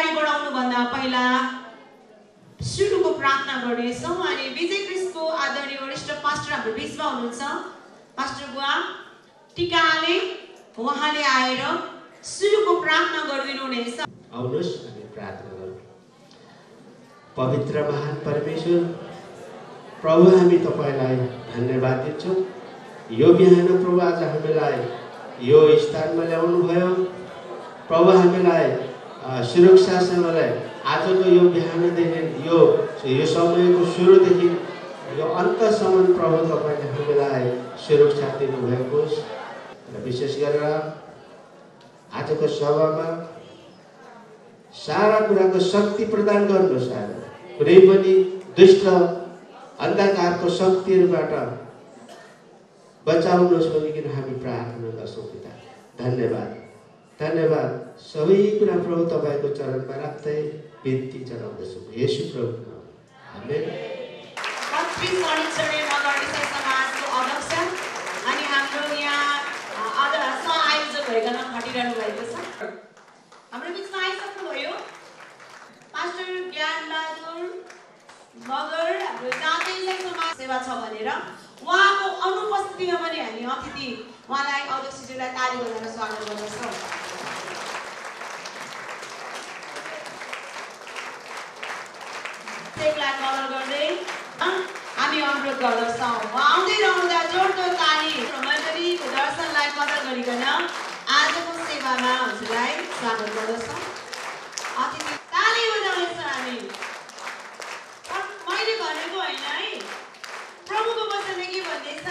अगाडि बढाउनु भन्दा पहिला सुरुको प्रार्थना गर्नेछौँ अनि विजय क्रिस्टको आदरणीय वरिष्ठ पास्टर हाम्रो बीचमा हुनुहुन्छ पास्टर बुवा टिकाले उहाँले आएर सुरुको प्रार्थना गरिदिनु हुनेछ। आउनुहोस् हामी प्रार्थना गरौँ। पवित्र महान परमेश्वर प्रभु हामी तपाईलाई धन्यवाद दिन्छौँ। यो बिहान प्रभु आज हामीलाई यो स्थानमा ल्याउनु भयो। प्रभु हामीलाई सुरक्षासँगलाई आजको यो बिहानदेखि यो समयको सुरुदेखि यो अन्तसम्म प्रभु तपाईले हामीलाई सुरक्षा दिनुभएको र विशेष गरेर आजको सभामा सारा कुराको शक्ति प्रदान गर्नुहोस्। कुनै पनि दुष्ट अन्धकारको शक्तिहरूबाट बचाउनुहोस् भनिकन हामी प्रार्थना गर्छौँ पिता। धन्यवाद धन्यवाद। सबै कुरा प्रभु तपाईको चरणमा राख्दै बिन्ती चढाउँदछु येशू प्रभुको नाममा आमेन। समाजको अध्यक्ष अनि हाम्रो यहाँ सह-आयोजक भइकन खटिरहनु भएको छ। हाम्रो बिचमा आइसक्नुभयो पास्टर ज्ञानबहादुर मगर हाम्रो जातिले समाज सेवा छ भनेर उहाँको अनुपस्थितिमा पनि हामी अतिथि उहाँलाई अध्यक्षज्यूलाई ताली बजाएर स्वागत गर्दछौँ। त्यसलाई कदर गर्दै हामी अनुरोध गर्दछौँ आउँदै रहँदा जोडतोड ताली मण्डलीको दर्शनलाई कदर गरिकन आजको सेवामा हजुरलाई स्वागत गर्दछौँ। अतिथि ताली बजाउनेछौँ हामी। मैले भनेको होइन है, प्रभुको वचनले के भन्दैछ?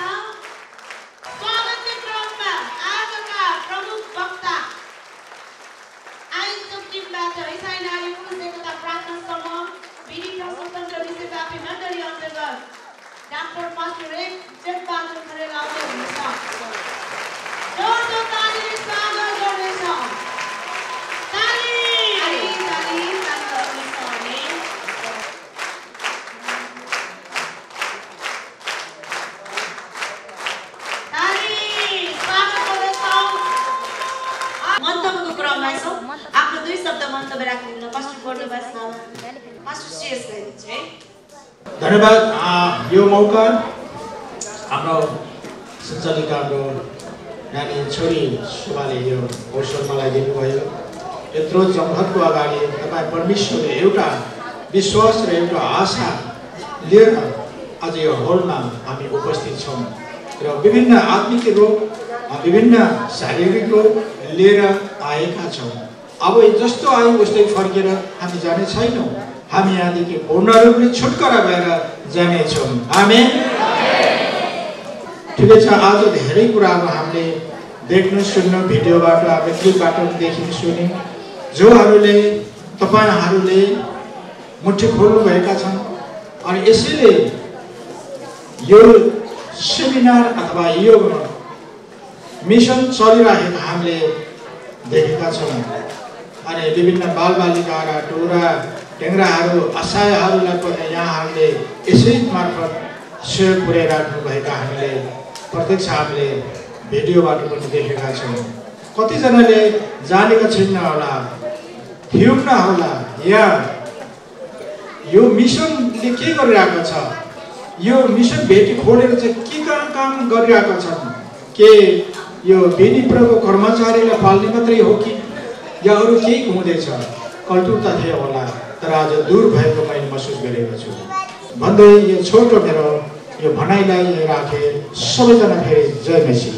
स्वागतको क्रममा आजका प्रमुख वक्ता आयोजक टिमबाट इसाई नारी पुरुष एकता प्रार्थना समूह विधि स्वतन्त्र विश्वव्यापी मण्डली अन्तर्गत डाक्टर पास्टर जेठबहादुर खरेल आउँदै हुनुहुन्छ। जोरदार तालीले स्वागत गर्नेछौँ। ताली ताली ताली गर्नेछौँ हामी। मन्तव्यको क्रममा छौँ। आफ्नो 2 शब्द मन्तव्य राख्दिनु पास्टर बर्नबास पास्टर श्रेयसलाई दिन्छु है। धन्यवाद। यो मौका हाम्रो सञ्चालिका हाम्रो नानी छोरी शोभाले यो अवसर मलाई दिनुभयो। यत्रो जमघटको अगाडि तपाईँ परमेश्वरले एउटा विश्वास र एउटा आशा लिएर आज यो हलमा हामी उपस्थित छौँ र विभिन्न आत्मिक रोग विभिन्न शारीरिक रोग लिएर आएका छौँ। अब जस्तो आयो उस्तै फर्केर हामी जाने छैनौँ। हामी यहाँदेखि पूर्ण रूपले छुटकारा भएर जानेछौँ। आमेन। ठिकै छ। आज धेरै कुराहरू हामीले देख्न सुन्न भिडियोबाट हामीले क्लिपबाट देखिन सुन्यौँ। जोहरूले तपाईँहरूले मुठी खोल्नुभएका छन् अनि यसैले यो सेमिनार अथवा यो मिसन चलिरहेको हामीले देखेका छौँ। अनि विभिन्न बालबालिका टोरा टेङ्ग्राहरू असहायहरूलाई पनि यहाँहरूले यसै मार्फत सहयोग पुर्याइराख्नुभएका हामीले प्रत्यक्ष हामीले भिडियोबाट पनि देखेका छौँ। कतिजनाले जानेका छैन होला, थिएन होला या यो मिसनले के गरिरहेको छ, यो मिसन भेटी खोलेर चाहिँ के काम गरिरहेका छन्, के यो बेनीप्रको कर्मचारीलाई पाल्ने मात्रै हो कि या अरू केही हुँदैछ? कल्टुता थियो होला, तर आज दूर भएको मैले महसुस गरेको छु भन्दै यो छोटो मेरो यो भनाइलाई राखे। सबैजना फेरि जय मसी।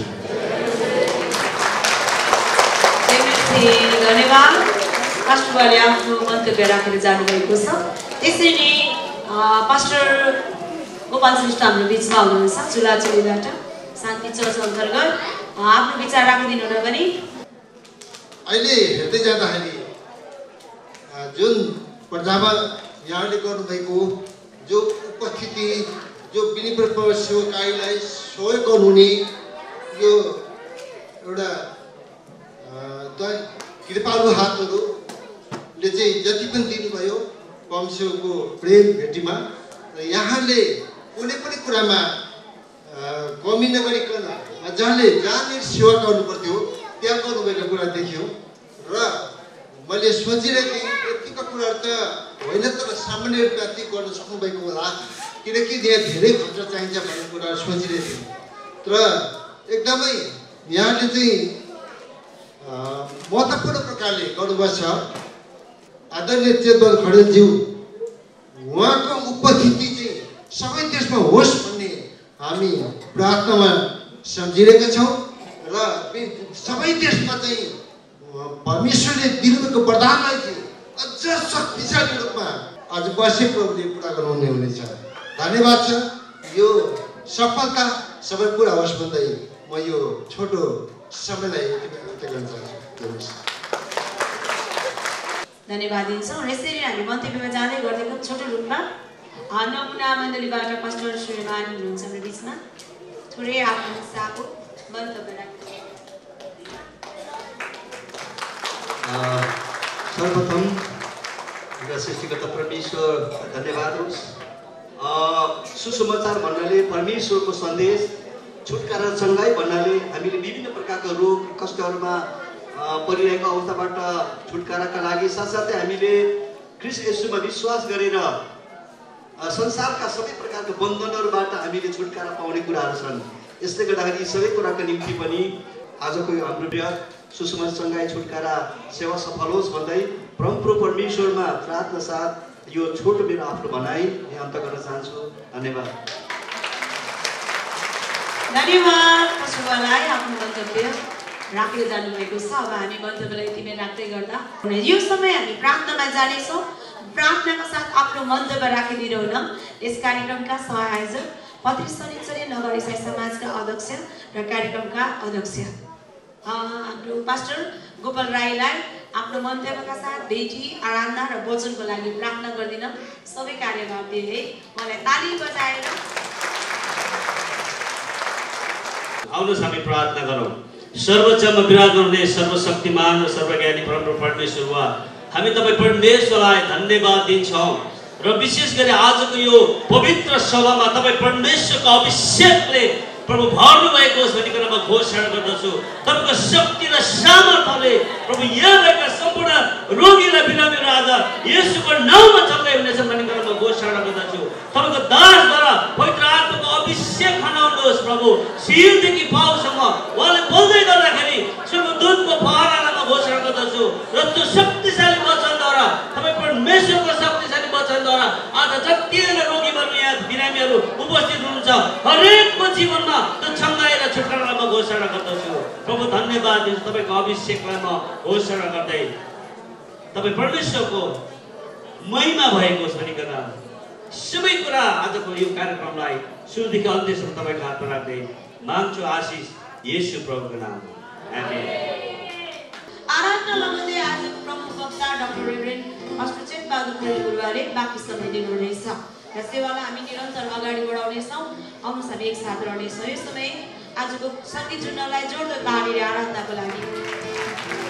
धन्यवाद। पास्टरले आफ्नो मन्तव्य राखेर जानुभएको छ। त्यसरी नै पास्टर गोपाल श्रेष्ठ हाम्रो बिचमा हुनुहुन्छ चुलाचुलीबाट शान्ति चर्च अन्तर्गत आफ्नो विचार राखिदिनु न पनि। अहिले हेर्दै जाँदाखेरि जुन प्रजामा यहाँले गर्नुभएको जो उपस्थिति जो विनिप्रको सेवकाईलाई सहयोग गर्नुहुने यो एउटा कृपालु हातहरूले चाहिँ जति पनि दिनुभयो वंशको प्रेम भेटीमा र यहाँले कुनै पनि कुरामा कमी नगरिकन जहाँले जहाँनिर सेवा गर्नु पर्थ्यो त्यहाँ गर्नुभएको कुरा देखियो र मैले सोचिरहेको थिएँ यति कतिपय कुराहरू त होइन तर सामान्य रूपमा ती गर्न सक्नुभएको होला किनकि यहाँ धेरै खर्च चाहिन्छ भन्ने कुराहरू सोचिरहेको थिएँ तर एकदमै यहाँले चाहिँ महत्त्वपूर्ण प्रकारले गर्नुभएको छ आदरणीय चेतबहादुर खडेलज्यू उहाँको उपस्थिति चाहिँ सबै देशमा होस् भन्ने हामी प्रार्थनामा सम्झिरहेका छौँ र सबै देशमा चाहिँ परमेश्वरले दिनुभएको वरदानलाई चाहिँ अझ शक्तिशाली रूपमा आज वर्षे प्रभुले पुरा गराउने हुनेछ धन्यवाद छ यो सफलता सबै पुरा होस् भन्दै म यो छोटो समयलाई व्यक्त गर्न चाहन्छु धन्यवाद दिन्छौँ र यसरी हामी मन्तव्यमा जाँदै गर्दैछौँ छोटो रूपमा नमुना मण्डलीबाट पास्टर श्रीमान हुनुहुन्छ हाम्रो बिचमा थोरै आफ्नो हिस्साको मन्तव्य राख्नु सर्वप्रथम सृष्टिकर्ता परमेश्वर धन्यवाद होस् सुसमाचार भन्नाले परमेश्वरको सन्देश छुटकारा चङ्गाई भन्नाले हामीले विभिन्न प्रकारका रोग कष्टहरूमा परिरहेको अवस्थाबाट छुटकाराका लागि साथसाथै हामीले ख्रीष्ट येशूमा विश्वास गरेर संसारका सबै प्रकारका बन्धनहरूबाट हामीले छुटकारा पाउने कुराहरू छन् यसले गर्दाखेरि सबै कुराको निम्ति पनि आजको यो हाम्रो बृहत सुसमाचार चङ्गाई छुटकारा सेवा सफल होस् भन्दै परमप्रभु परमेश्वरमा प्रार्थना साथ यो छोटो मेरो आफ्नो भनाइ यहाँ अन्त गर्न चाहन्छु धन्यवाद धन्यवाद पशुवालाई आफ्नो मन्तव्य राख्दै जानुभएको छ अब हामी मन्तव्यलाई यतिमै राख्दै गर्दा यो समय हामी प्रार्थनामा जानेछौँ प्रार्थनाका साथ आफ्नो मन्तव्य राखिदिनुहुन यस कार्यक्रमका सहआयोजक पत्रिसनिचरी नगर इसाई समाजका अध्यक्ष र कार्यक्रमका अध्यक्ष हाम्रो पास्टर गोपाल राईलाई आफ्नो मन्तव्यका साथ भेटी आराधना र वचनको लागि प्रार्थना गर्दिन सबै कार्यभागीले मलाई ताली बजाएर आउनुहोस् हामी प्रार्थना गरौँ सर्वोच्चमा विराजमान हुने सर्वशक्तिमान र सर्वज्ञानी परमप्रभु परमेश्वर वा हामी तपाईँ परमेश्वरलाई धन्यवाद दिन्छौँ र विशेष गरी आजको यो पवित्र सभामा तपाईँ परमेश्वरको अभिषेकले प्रभु भर्नु भएको होस् भनिकन म घोषणा गर्दछु तपाईँको शक्ति र सामर्थ्यले प्रभु यहाँ रहेका सम्पूर्ण रोगीलाई बिरामीहरू आज येशूको नाउँमा चङ्गाइ हुनेछन् भनिकन म घोषणा गर्दछु तपाईँको दासद्वारा पवित्र आत्माको अभिषेक खनाउनुहोस् प्रभु शिरदेखि पाउसम्म उहाँले बोल्दै गर्दाखेरि स्वर्गदूतको पहरालाई म घोषणा गर्दछु र त्यो शक्तिशाली वचनद्वारा तपाईँ परमेश्वरको शक्तिशाली वचनद्वारा आज जतिजना रोगीहरू यहाँ बिरामीहरू उपस्थित हुनुहुन्छ हरेकको जीवनमा त्यो चङ्गाइ र छुटकारालाई म घोषणा गर्दछु प्रभु धन्यवाद दिन्छु तपाईँको अभिषेकलाई म घोषणा गर्दै तपाईँ परमेश्वरको महिमा भएको होस् भनिकन सबै कुरा आजको यो कार्यक्रमलाई सुरुदेखि अन्त्यसम्म तपाईँको हातमा राख्दै माग्छु आशिष येशू प्रभुको नाममा आमेन आराधना लगाउँदै आजको प्रमुख वक्ता डाक्टर रेभरेन्ड पास्टर चेतबहादुर खडेलगुरुवाले बाँकी समय दिनुहुनेछ र सेवालाई हामी निरन्तर अगाडि बढाउनेछौँ आउनुहोस् हामी एकसाथ रहनेछौँ यो समय आजको सङ्गीत जुन्नलाई जोड्दो तालीले आराधनाको लागि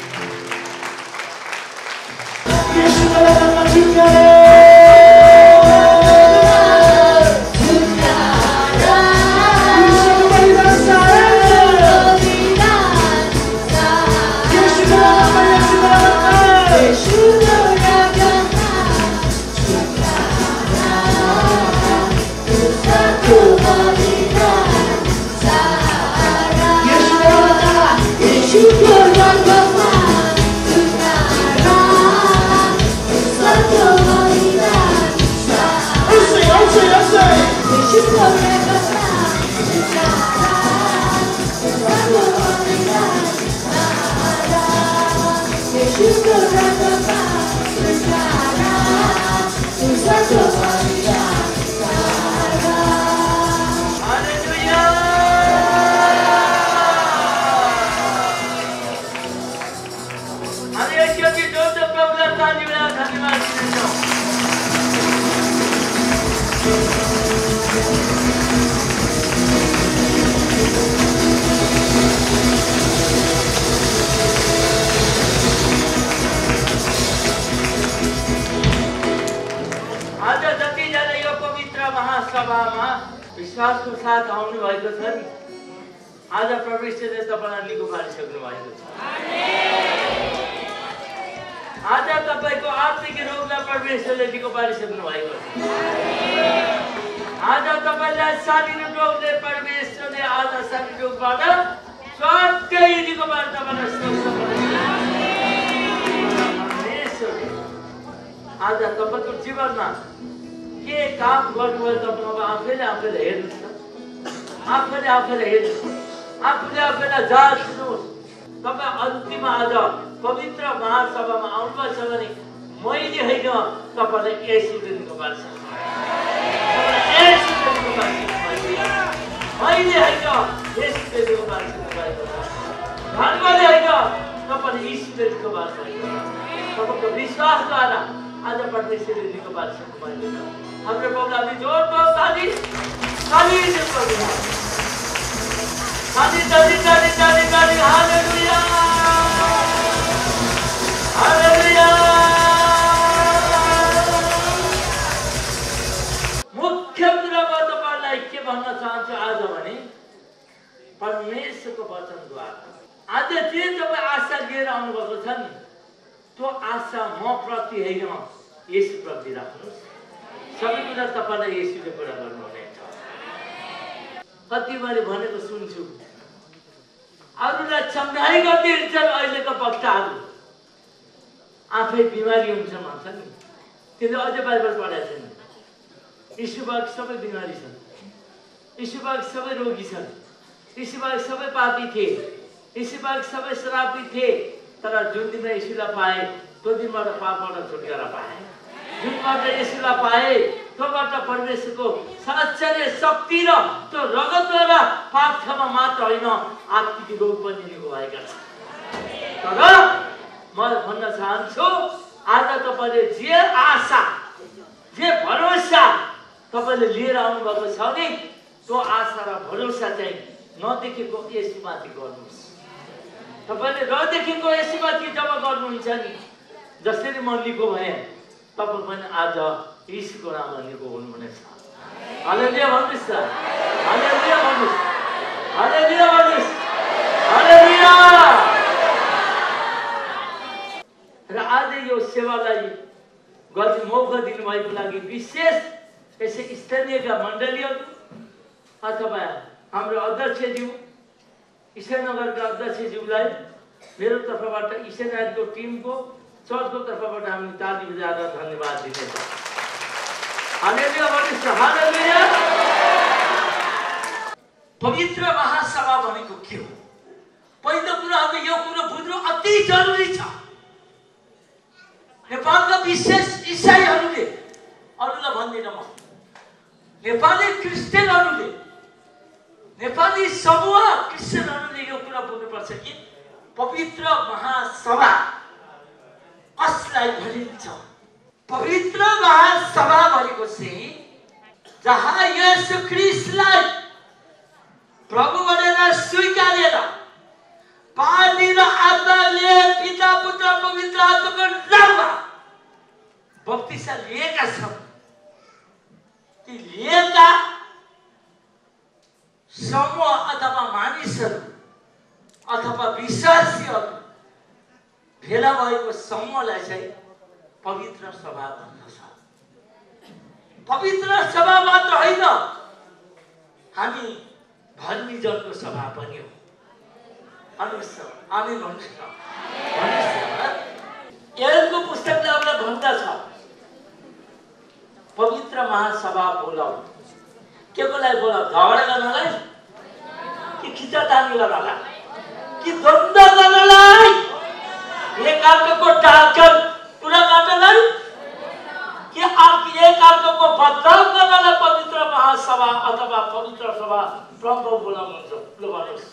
महासभामा विश्वासको साथ आउनु भएको छ नि आज प्रवेशले तपाईँलाई लिगो पारिसक्नु भएको छ आज तपाईको आत्मिक रोगलाई परमेश्वरले निको पारिसक्नु भएको छ। आज तपाईलाई शारीरिक रोगले परमेश्वरले आज शारीरिक रोगबाट स्वास्थ्य निको पारेर तपाईलाई स्वस्थ परमेश्वरले आज तपाईको जीवनमा के काम गर्नुभयो तपाईँ आफैले हेर्नुहोस् न। आफैले हेर्नुहोस्, आफैलाई जाँच्नुहोस्। तपाईँ अन्तिम आज पवित्र महासभामा आउनुभएको छ भने मैले होइन तपाईँलाई यसुले निको पार्छ। मैले होइन यसुले निको पार्छ। धर्मले होइन तपाईँले यीशुले निको पार्छ। तपाईँको विश्वासद्वारा आज परमेश्वरले निको पार्छ। हाम्रो प्रभुलाई जोरदार ताली हालेलुया हालेलुया। मुख्य कुरामा तपाईलाई के भन्न चाहन्छु आज भने परमेश्वरको वचनद्वारा आज जे तपाईँ आशा लिएर आउनुभएको छ नि त्यो आशा म प्रति होइन यसु प्रति राख्नुहोस्। सबै कुरा तपाईँलाई यसुले पुरा गर्नुहुनेछ। कति मैले भनेको सुन्छु, अरूलाई चङ्गाई गर्दै हिँड्छन् अहिलेको वक्ताहरू, आफै बिमारी हुन्छ भन्छ नि, त्यसले अझै बाइबल पढाएको छैन। यीशुबाहेक सबै बिमारी छन्, यीशुबाहेक सबै रोगी छन्, यीशुबाहेक सबै पापी थिए, यीशुबाहेक सबै श्रापित थिए। तर जुन दिन यीशुलाई पाए त्यो दिनबाट पापबाट छुटकारा पाए। जुनबाट यीशुलाई पाए त्योबाट परमेश्वरको साँच्चै शक्ति र त्यो रगतद्वारा पाप क्षमा मात्र होइन आत्मिक रोग पनि निको भएका छन्। तर म भन्न चाहन्छु आज तपाईँले जे आशा जे भरोसा तपाईँले लिएर आउनुभएको छ नि त्यो आशा र भरोसा चाहिँ नदेखेको यसुमाथि गर्नुहोस्। तपाईँले नदेखेको यसुमाथि जब गर्नुहुन्छ नि, जसरी म निको भएँ तपाईँ पनि आज यीशुको नाममा निको हुनुहुनेछ। हालेलुया भन्नुहोस् त, हालेलुया भन्नुहोस्, हालेलुया भन्नुहोस्, हालेलुया। र आज यो सेवालाई गर्ने मौका दिनुभएको लागि विशेष यसै स्थानीयका मण्डलीहरू अथवा हाम्रो अध्यक्षज्यू ईशानगरका अध्यक्षज्यूलाई मेरो तर्फबाट ईशानगरको टिमको चर्चको तर्फबाट हामी ताली बजाएर धन्यवाद दिनेछौँ। हालेलुया भन्नुहोस्, हालेलुया। पवित्र महासभा भनेको के हो? पहिलो कुरा हामी यो कुरो बुझ्नु अति जरुरी छ। नेपालका विशेष इसाईहरूले, अरूलाई भन्दिनँ म, नेपाली क्रिस्चियनहरूले, नेपाली समूह क्रिस्चियनहरूले यो कुरा बुझ्नुपर्छ कि पवित्र महासभा कसलाई भनिन्छ? पवित्र महासभा भनेको चाहिँ जहाँ येशू ख्रीष्टलाई प्रभु भनेर स्वीकारेर पानी र आत्माले पिता पुत्र पवित्र आत्माको नाममा बप्तिस्मा लिएका छन्। ती लिएका समूह अथवा मानिसहरू अथवा विश्वासीहरू भेला भएको समूहलाई चाहिँ पवित्र सभा भन्दछ। पवित्र सभा मात्र होइन, हामी धर्मी जनको सभा पनि हो। भन्नुहोस्, आमीन भन्नुहोस् न। एलको पुस्तकले हामीलाई भन्दछ पवित्र महासभा बोलाऊ। के को लागि बोलाऊ? झगडा गर्नलाई कि खिचातानी गर्नलाई कि द्वन्द्व गर्नलाई, एक अर्को टालछल कुरा गर्नलाई कि एक अर्को बदनाम गर्नलाई पवित्र महासभा अथवा पवित्र सभा प्रभु बोलाउनुहुन्छ? ल भन्नुहोस्,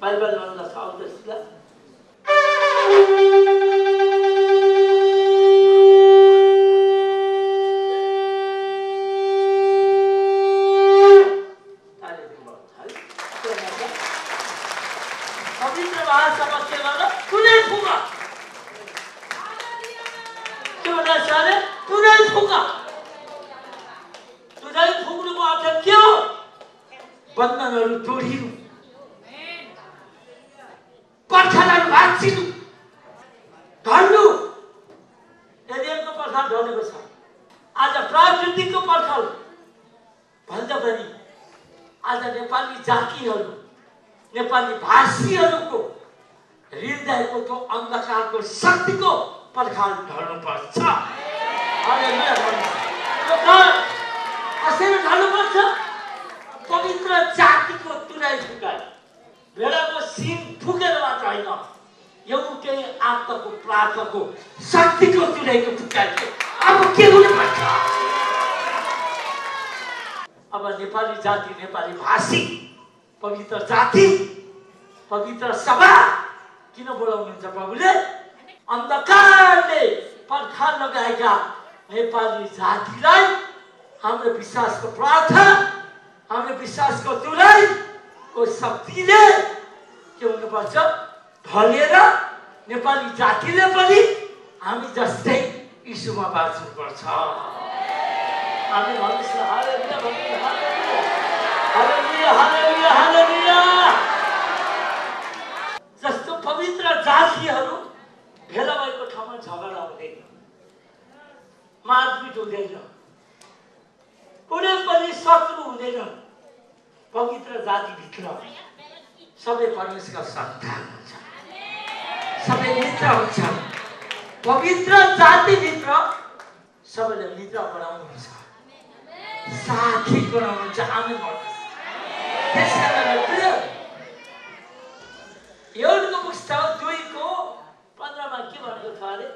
बाइबल भन्दछ आउँदैछ। पवित्र महासभा के गर्नु? कुनै फुका के भन्दा सारे कुनै फुका। तुझै फुक्नुको अर्थ के हो? बन्धनहरू तोडिनु, पर्खालहरू भाँचिनु, ढल्नु, पनि आज नेपाली जातिहरू नेपाली भाषीहरूको हृदयको त्यो अन्धकारको शक्तिको पर्खाल ढल्नुपर्छ। कसरी ढल्नुपर्छ? पवित्र जातिको तुराई फुकाई भेडाको सिङ फुकेर मात्र होइन, एउटै आत्माको प्रार्थको शक्तिको तुराईको फुकाई अब के हुनुपर्छ? अब नेपाली जाति नेपाली भाषी पवित्र जाति पवित्र सभा किन बोलाउनुहुन्छ प्रभुले? अन्धकारले पर्खाल लगाएका नेपाली जातिलाई हाम्रो विश्वासको प्रार्थना हाम्रो विश्वासको तुराईको शक्तिले के हुनुपर्छ? ढलेर नेपाली जातिले पनि हामी जस्तै यीशुमा बाँच्नुपर्छ। हामी भन्नुहोस् न हालेलुया, हालेलुया, हालेलुया, हालेलुया। जस्तो पवित्र जातिहरू भेला भएको ठाउँमा झगडा हुँदैन, मारपिट हुँदैन, कुनै पनि शत्रु हुँदैन। पवित्र जातिभित्र सबै परमेश्वरका सन्तान हुन्छ, सबै मित्र हुन्छ। पवित्र जातिभित्र सबैले मित्र बनाउनुहुन्छ, साथी बनाउनुहुन्छ। आमेन भन्नुहोस्। त्यसकारण एउटको पुस्तक 2:15 मा के भनेको छ अरे?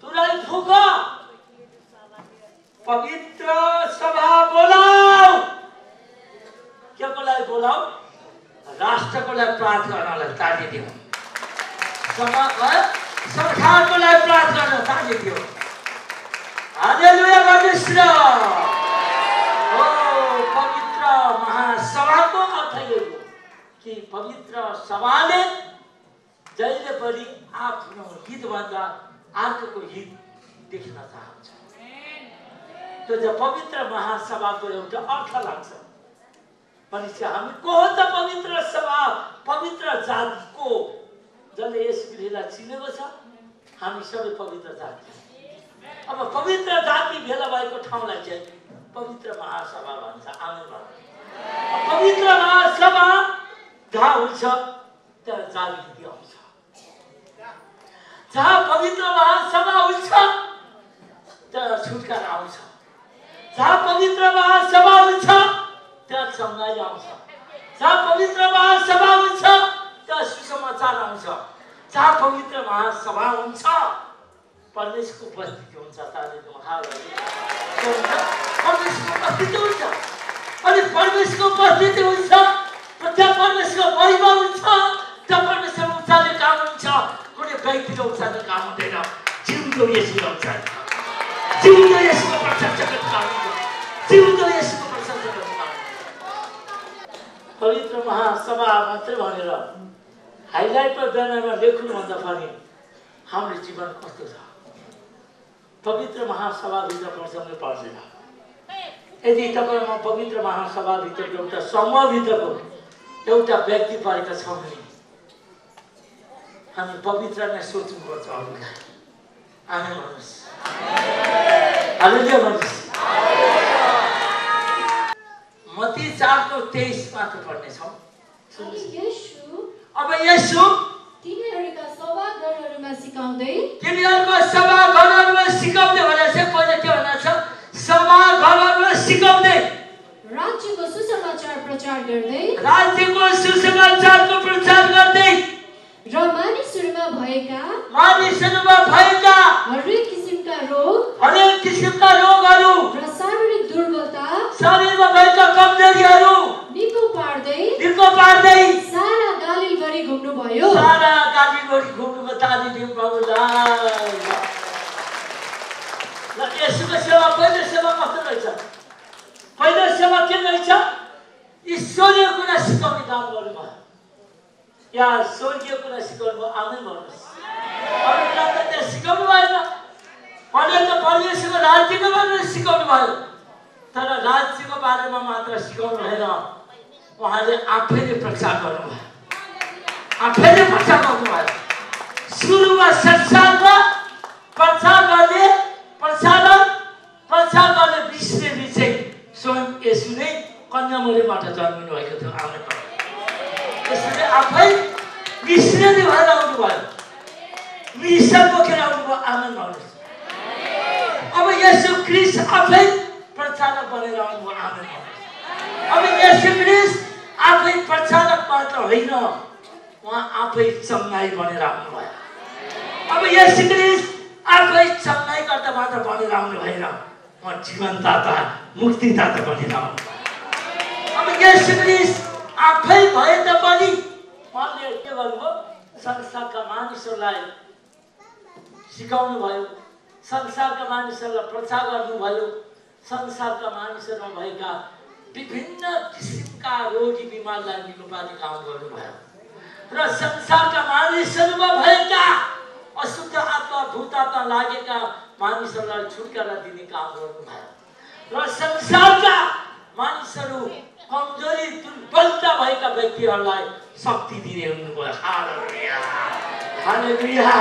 तुराई फुक, पवित्र सभा बोलाऊ। केको लागि बोलाऊ? राष्ट्रको लागि प्रार्थना गर्नलाई ताली दियो, सरकारको लागि प्रार्थना गर्न ताली दियो। हालेलुया भन्नुहोस् न। ओ पवित्र महासभाको अर्थ यो हो कि पवित्र सभाले जहिले पनि आफ्नो हितभन्दा अर्कोको हित देख्न चाहन्छ। त्यो चाहिँ पवित्र महासभाको एउटा अर्थ लाग्छ। भनेपछि हामी को हो त? पवित्र सभा, पवित्र जातिको जसले यस गृहलाई चिनेको छ। हामी सबै पवित्र जाति। अब पवित्र जाति भेला भएको ठाउँलाई चाहिँ पवित्र महासभा भन्छ। आमेन भन्नुहोस्। पवित्र महासभा जहाँ हुन्छ त्यहाँ जागृति आउँछ। जहाँ पवित्र महासभा हुन्छ त्यहाँ छुटकारा आउँछ। जहाँ पवित्र महासभा हुन्छ त्यहाँ चङ्गाई आउँछ। जहाँ पवित्र महासभा हुन्छ त्यहाँ सुसमाचार आउँछ। जहाँ पवित्र महासभा हुन्छ परमेश्वरको उपस्थिति हुन्छ। परमेश्वरको उपस्थिति हुन्छ। अनि परमेश्वरको उपस्थिति हुन्छ, त्यहाँ परमेश्वरको महिमा हुन्छ, त्यहाँ परमेश्वर उचाल्ने काम हुन्छ। कुनै व्यक्तिले उचाल्ने काम हुँदैन, जिउँदो येशूले उचाल्छ। जिउँदो येशूको प्रशंसा गर्ने काम हुन्छ। जिउँदो येशूको प्रशंसा गर्ने काम हुन्छ। पवित्र महासभा मात्रै भनेर हाइलाइट र ब्यानरमा लेख्नुभन्दा पनि हाम्रो जीवन कस्तो छ? पवित्र महासभाभित्र पर्छौँ पर्दैन। यदि तपाईँमा पवित्र महासभाभित्र एउटा समूहभित्रको एउटा व्यक्ति परेका छौँ भने हामी पवित्र नै सोच्नुपर्छ अरूलाई। आमेन भन्नुहोस्। हालेलुया भन्नुहोस्। मत्ती 4:23 मात्र पढ्नेछौँ। अब येशू तिनीहरूका सभाघरहरूमा सिकाउँदै भनेर चाहिँ पहिला के भनेको छ? सभाघरहरूमा सिकाउँदै राज्यको सुसमाचार प्रचार गर्दै र मानिसहरूमा भएका हरेक किसिमका रोगहरू र शारीरिक दुर्बलता शरीरमा भएका कमजोरीहरू निको पार्दै सारा गालिलभरि घुम्नुभयो। घुम्नुको ताली दिउँ प्रभुलाई। यसुको सेवा पहिलो सेवा कस्तो रहेछ? पहिलो सेवा के रहेछ? ईश्वरीय कुरा सिकाउने काम गर्नुभयो या स्वर्गीय कुरा सिकाउनु भयो। आमेन भन्नुहोस्। अरू कुरा त त्यहाँ सिकाउनु भएन। अहिले त परमेश्वरको राज्यको बारेमा सिकाउनु भयो, तर राज्यको बारेमा मात्र सिकाउनु भएन। उहाँले आफैले प्रचार गर्नुभयो, आफैले प्रचार गर्नुभयो। सुरुमा संसारमा प्रचार गर्ने विषय स्वयं येशू नै कन्यामरीबाट जन्मिनु भएको थियो। आमेन। त्यसैले आफै मिश्रनी भएर आउनुभयो, मिसर बोकेर आउनुभयो। आमेन भन्नुहोस्। अब येशू ख्रीष्ट आफै प्रचारक बनेर आउनुभयो। आमेन भन्नुहोस्। अब येशू ख्रीष्ट आफै प्रचारक मात्र होइन, उहाँ आफै चङ्गाई बनेर आउनुभयो। अब येशू ख्रीष्ट आफै चङ्गाईकर्ता मात्र बनेर आउनु भएन, उहाँ जीवनदाता मुक्तिदाता बनेर आउनुभयो। अब येशू ख्रीष्ट आफै भए तापनि उहाँले के गर्नुभयो? संसारका मानिसहरूलाई सिकाउनु भयो, संसारका मानिसहरूलाई प्रचार गर्नुभयो, संसारका मानिसहरूमा भएका विभिन्न किसिमका रोगी बिमारलाई निको पार्ने काम गर्नुभयो र संसारका मानिसहरूमा भएका अशुद्ध आत्मा भूत आत्मा लागेका मानिसहरूलाई छुटकारा दिने काम गर्नुभयो र संसारका मानिसहरू कमजोरी दुर्बलता भएका व्यक्तिहरूलाई शक्ति दिने हुनुभयो। हालेलुया, हालेलुया।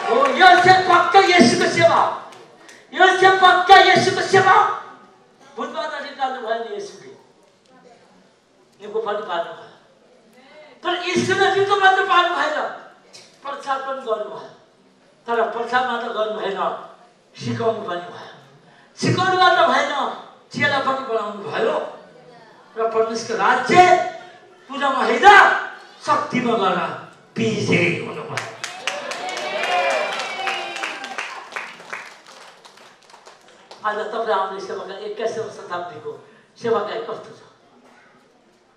हो, यो चाहिँ पक्का येशूको सेवा, यो चाहिँ पक्का येशूको सेवा। भूतबाट निकाल्नु भयो नि येशूले, निको पनि पार्नु भयो। तर येशूले निको मात्र पार्नु भएन, प्रचार पनि गर्नुभयो। तर प्रचार मात्र गर्नु भएन, सिकाउनु पनि भयो। सिकाउनु मात्र भएन, चेला पनि बनाउनु भयो र परमेश्वरको राज्य पूजामा होइन शक्तिमा गएर विजय हुनुभयो। आज तपाईँ आउने सेवाका 21औं शताब्दीको सेवाकाई कस्तो छ?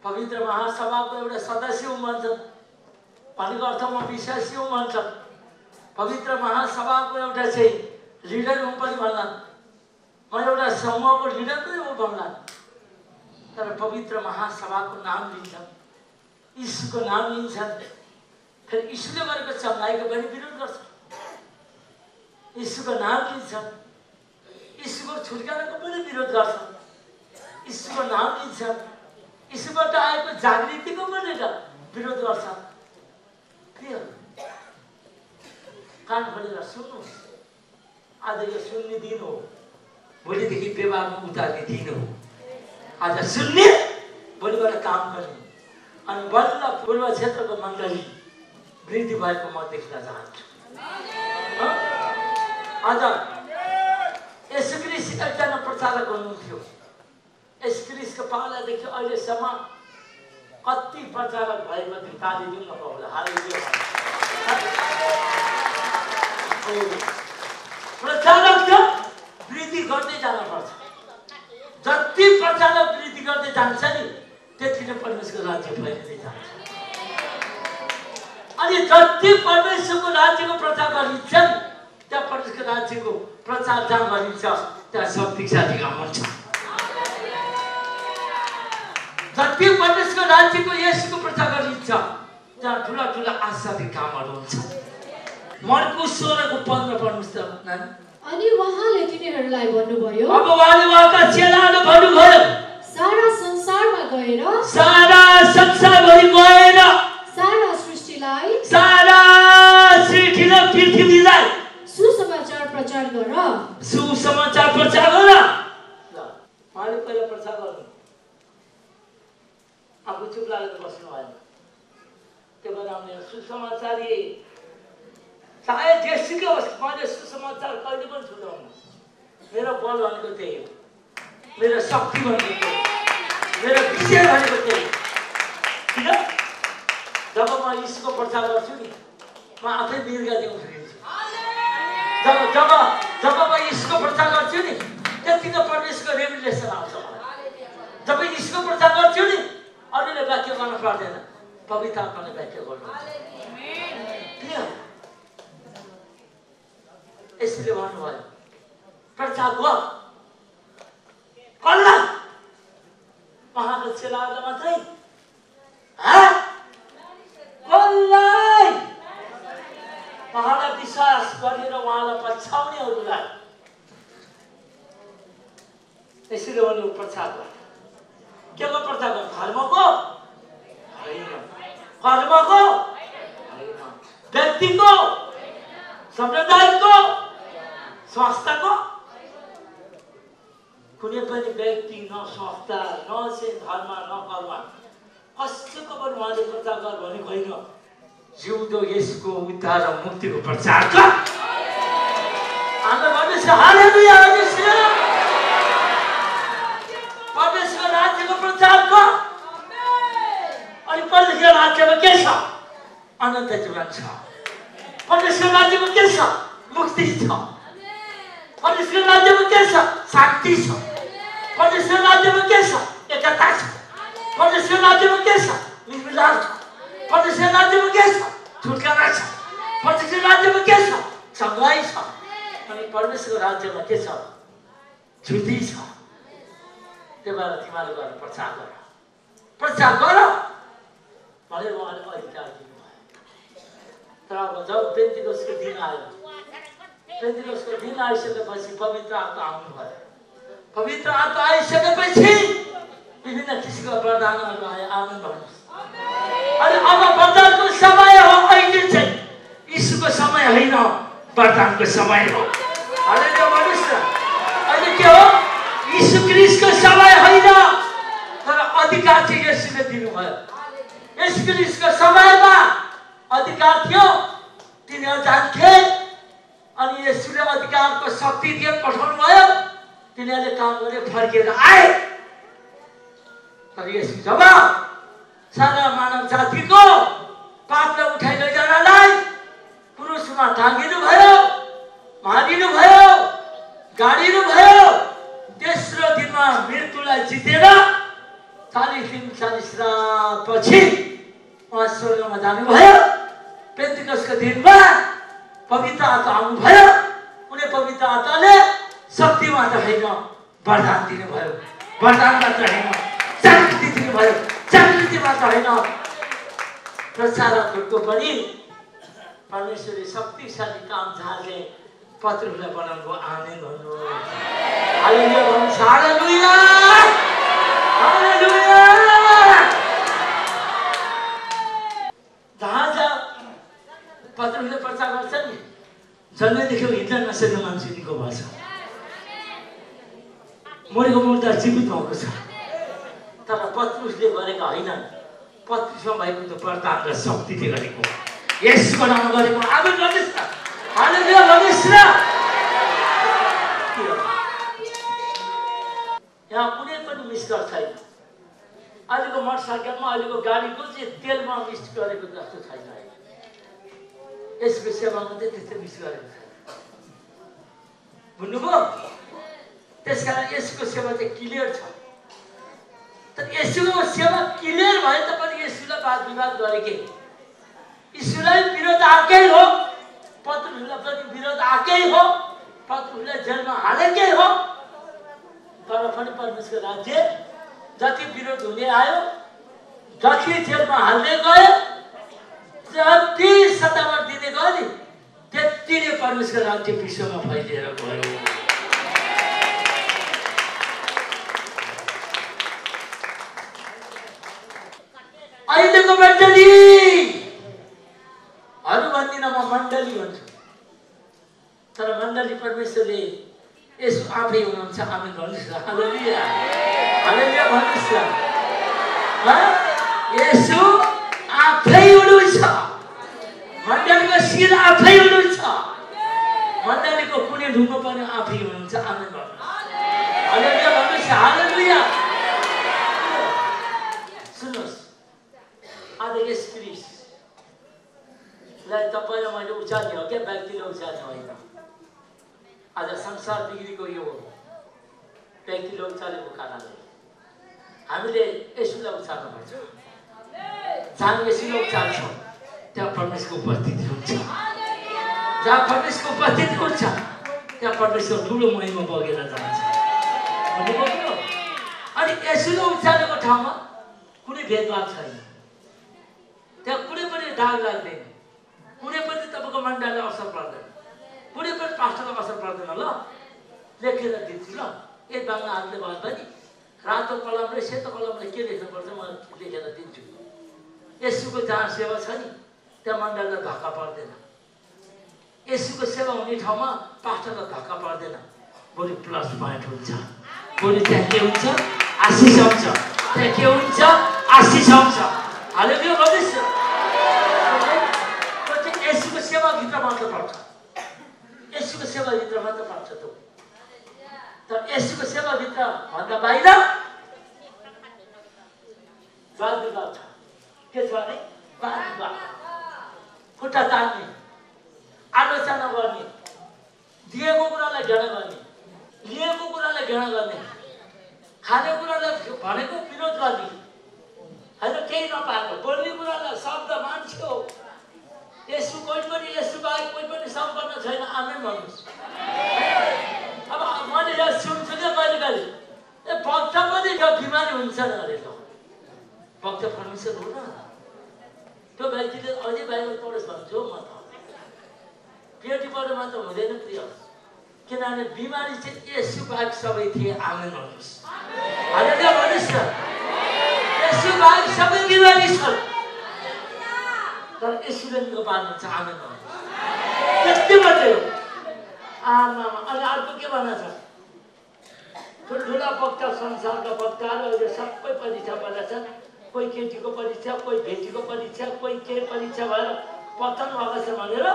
पवित्र महासभाको एउटा सदस्य हुनुहुन्छ भनेको अर्थमा विश्वासी हुनुहुन्छ। पवित्र महासभाको एउटा चाहिँ लिडर हुँ पनि भन्लान्, म एउटा समूहको लिडर पनि हो भन्लान्। तर पवित्र महासभाको नाम लिन्छ, यीशुको नाम लिन्छ, फेरि यीशुले गरेको चङ्गाइको पनि विरोध गर्छ। यीशुको नाम लिन्छ, यीशुको छुटकाराको पनि विरोध गर्छ। यीशुको नाम लिन्छ, यीशुबाट आएको जागृतिको पनि विरोध गर्छ। के हो? कान खोलेर सुन्नुहोस्। आज यो सुन्ने दिन हो, भोलिदेखि व्यवहारमा उतार्ने दिन हो। आज सुन्ने, भोलिबाट काम गर्ने, अनि बल्ल पूर्व क्षेत्रको मण्डली वृद्धि भएको म देख्न चाहन्छु। आज येशू ख्रीष्ट एकजना प्रचारक हुनुहुन्थ्यो। येशू ख्रीष्टको पालादेखि अहिलेसम्म कति प्रचारक भएको थियो? ताली दिउँ न पाउला। हालेलुया। प्रचारक त वृद्धि गर्दै जानुपर्छ। जति प्रचारक वृद्धि गर्दै जान्छ नि, त्यति नै परमेश्वरको राज्य फैलिँदै जान्छ। अनि जति परमेश्वरको राज्यको प्रचार गरिन्छ नि, त्यहाँ परमेश्वरको राज्यको प्रचार जहाँ गरिन्छ त्यहाँ शक्तिशाली काम हुन्छ। जति परमेश्वरको राज्यको येशूको प्रचार गरिन्छ त्यहाँ ठुला ठुला आशादी कामहरू हुन्छ। मर्कुस 16 को 15 पढ्नुस् त नानी। अनि उहाँले तिनीहरूलाई भन्नुभयो, अब उहाँले उहाँका चेलाहरूलाई भन्नुभयो, सारा संसारमा गएर सारा सृष्टिलाई पृथ्वीलाई सुसमाचार प्रचार गर। सुसमाचार प्रचार गर। ल, उहाँले पहिला प्रचार गर्नु, आफू चुप लागेर बस्नु भएन। त्यो बनाउने सुसमाचार सायद जेसुकै होस्, मैले सुसमाचार कहिले पनि छुटाउनु। मेरो बल भनेको त्यही हो, मेरो शक्ति भनेको त्यही हो, मेरो विषय भनेको त्यही हो। किन? जब म यीशुको प्रचार गर्छु नि, म आफै मृगले उफ्रिन्छु। जब म यीशुको प्रचार गर्छु नि, त्यतिको परमेश्वरको रेभेलेसन आउँछ मलाई। जब यीशुको प्रचार गर्छु नि, अरूले व्याख्या गर्न पर्दैन, पवित्र आत्माले व्याख्या गर्नुहुन्छ। यसले भन्नुभयो, प्रचार गर। कसलाई? उहाँको चेलाहरूलाई मात्रै? कसलाई? उहाँलाई विश्वास गरेर उहाँलाई पछ्याउनेहरूलाई। यसले भन्नु प्रचार गर। के को प्रचार गर? धर्मको होइन, कर्मको होइन, व्यक्तिको, समुदायको, स्वास्थ्यको, कुनै पनि व्यक्ति न संस्था न चाहिँ धर्म न कर्म कसैको पनि उहाँले प्रचार गर भनेको होइन। जिउँदो यसको उद्धार र मुक्तिको प्रचार गर। हाम्रो परमेश्वर हालेलुया हालेलुया। परमेश्वर राज्यको प्रचार गर। अनि परमेश्वर राज्यमा के छ? अनन्त जीवन छ। परमेश्वर राज्यमा के छ? मुक्ति छ। परमेश्वर राज्यमा के छ? शान्ति छ। परमेश्वर राज्यमा के छ? एकता छ। परमेश्वर राज्यमा के छ? मिलमिलाप छ। परमेश्वर राज्यमा के छ? छुटकारा छ। परमेश्वर राज्यमा के छ? सङ्घाइ छ। अनि परमेश्वर राज्यमा के छ? छुट्टी छ। त्यही भएर तिमीहरूले गएर प्रचार गर। प्रचार गर भनेर उहाँले अधिकार दिनुभयो। तर अब जब पेन्टिकोस्टको दिन आयो, पेन्टिकोस्टको दिन आइसकेपछि पवित्र आत्मा आउनुभयो। पवित्र आत्मा आइसकेपछि विभिन्न किसिमका वरदानहरू आए। आमेन भन्नुहोस्। अनि अब वरदानको समय हो। अहिले चाहिँ यीशुको समय होइन, वरदानको समय हो। हालेलुया भन्नुहोस् न। अहिले के हो? यीशु क्रिस्टको समय होइन, तर अधिकार चाहिँ यसुले दिनुभयो। यस क्रिस्टको समयमा अधिकार थियो, तिनीहरू जान्थे। अनि यसुले अधिकारको शक्ति दिएर पठाउनु भयो। तिनीहरूले काम गरे, फर्केर आए। तर यसु जब सारा मानव जातिको पापलाई उठाइ लैजानलाई क्रुसमा टाँगिनु भयो, मारिनु भयो, गाडिनु भयो। तेस्रो दिनमा मृत्युलाई जितेर 40 दिन 40 रातपछि उहाँ स्वर्गमा जानुभयो। पेन्टिकोस्टको दिनमा पवित्र आत्मा आउनुभयो। उनी पवित्र आत्माले शक्ति मात्र होइन, वरदान दिनुभयो। वरदान मात्र होइन, जागृति दिनुभयो। जागृति मात्र होइन, प्रचारकहरूको पनि परमेश्वरले शक्तिशाली काम झार्ने पत्रहरूलाई बनाउनु। आमेन भन्नु। हालेलुया भन्नुहोस्। हालेलुया हालेलुया। जहाँ जहाँ पत्रहरूले प्रचार गर्छ नि, जन्मेदेखि हिँड्न नसक्ने मान्छे निको भएको छ। मरेको मुर्दा जीवित भएको छ। तर पत्रुसले गरेको होइन, पत्रुसमा भएको त वरदान र शक्तिले गरेको, यसको नाममा गरेको। आमेन भन्नुहोस् न। हालेलुया भन्नुहोस् न। यहाँ कुनै पनि मिस्टर छैन। अहिलेको मोटरसाइकलमा, अहिलेको गाडीको चाहिँ तेलमा मिस गरेको जस्तो छैन। यसको सेवामा चाहिँ त्यस्तो मिस गरेको छैन। बुझ्नुभयो? त्यसकारण यसको सेवा चाहिँ क्लियर छ। तर यसुको सेवा क्लियर भए तापनि यसुलाई वाद विवाद गरेकै, यसुलाई विरोध आएकै हो, पत्रुसलाई पनि विरोध आएकै हो, पत्रुसलाई जेलमा हालेकै हो। तर पनि परमेश्वर राज्य जति विरोध हुने आयो, जति जेलमा हाल्ने गयो, जति सतावर दिने गयो नि, त्यति नै परमेश्वर राज्य विश्वमा फैलिएर गयो। अहिलेको मण्डलीहरू भन्दिनँ, म मण्डली भन्छु। तर मण्डली परमेश्वरले यसो आफै हुनुहुन्छ। आमेन भन्नुहोस् न। हालेलुया हालेलुया भन्नुहोस् न। यसो आफै हुनुहुन्छ। मण्डलीको शिर आफै हुनुहुन्छ। मण्डलीको कुनै ढुङ्गो पनि आफै हुनुहुन्छ। आमेन भन्नुहोस्। हालेलुया भन्नुहोस्। हालेलुया। सुन्नुहोस्, आज यस क्रिस्टलाई तपाईँलाई मैले उचाल्ने हो क्या, व्यक्तिले उचाल्ने होइन। आज संसार बिग्रीको यो व्यक्तिले उचालेको कारणले हामीले यसुलाई उचाल्नुपर्छ। जहाँ यसुलाई उचाल्छौँ त्यहाँ परमेश्वरको उपस्थिति हुन्छ। जहाँ परमेश्वरको उपस्थिति हुन्छ त्यहाँ परमेश्वर ठुलो महिमा बगेर जान्छ। अनि यसुलाई उचालेको ठाउँमा कुनै भेदभाव छैन। त्यहाँ कुनै पनि दाग लाग्दैन, कुनै पनि तपाईँको मण्डलीलाई असर पर्दैन, कुनै पनि पास्टरलाई असर पर्दैन। ल लेखेर दिन्छु। ल एक बाङ्गा हातले भन्दा नि रातो कलमले सेतो कलमले के लेख्नुपर्छ म लेखेर दिन्छु। यसुको जहाँ सेवा छ नि त्यहाँ मण्डलीलाई धक्का पर्दैन। यसुको सेवा हुने ठाउँमा पास्टरलाई धक्का पर्दैन, बरु प्लस पोइन्ट हुन्छ। भोलि त्यहाँ के हुन्छ? आशिष आउँछ। त्यहाँ के हुन्छ? आशिष आउँछ। हालेलुया भन्नुहोस्। त्यो चाहिँ येशूको सेवाभित्र मात्र पर्छ। येशूको सेवाभित्र मात्र पर्छ त्यो। तर येशूको सेवाभित्र भन्दा बाहिर वाद विवाद छ। के छ भने वाद विवाद, खुट्टा तान्ने, आलोचना गर्ने, दिएको कुरालाई घृणा गर्ने, लिएको कुरालाई घृणा गर्ने, खाने कुरालाई भनेको विरोध गर्ने, होइन केही नपाएको, बोल्ने कुरालाई शब्द मान्छे हो। यसो कोही पनि यसो बाहेक कोही पनि सम्पन्न छैन। आमेन भन्नुहोस्। अब मैले यहाँ सुन्छु क्या कहिले कहिले भक्त पनि यो बिमारी हुन्छ अरे त। भक्त परमेश्वर हो न। त्यो व्यक्तिले अझै बाइबल पढोस् भन्छु म त। पेटीबाट मात्र हुँदैन प्रिय, किनभने बिमारी चाहिँ यसो बाहेक सबै थिए। आमेन भन्नुहोस्। हालेलुया भन्नुहोस् न। यसो बाहेक सबै बिमारी छन्, तर यसोले निको पार्नुहुन्छ। आमेन भन्नुहोस्। त्यति मात्रै हो। आमा अनि अर्को के भन्न छ? ठुल्ठुला वक्ता, संसारका वक्ताहरू अहिले सबै परीक्षा भएका छन्। कोही केटीको परीक्षा, कोही भेटीको परीक्षा, कोही के परीक्षा भएर पतन भएको छ भनेर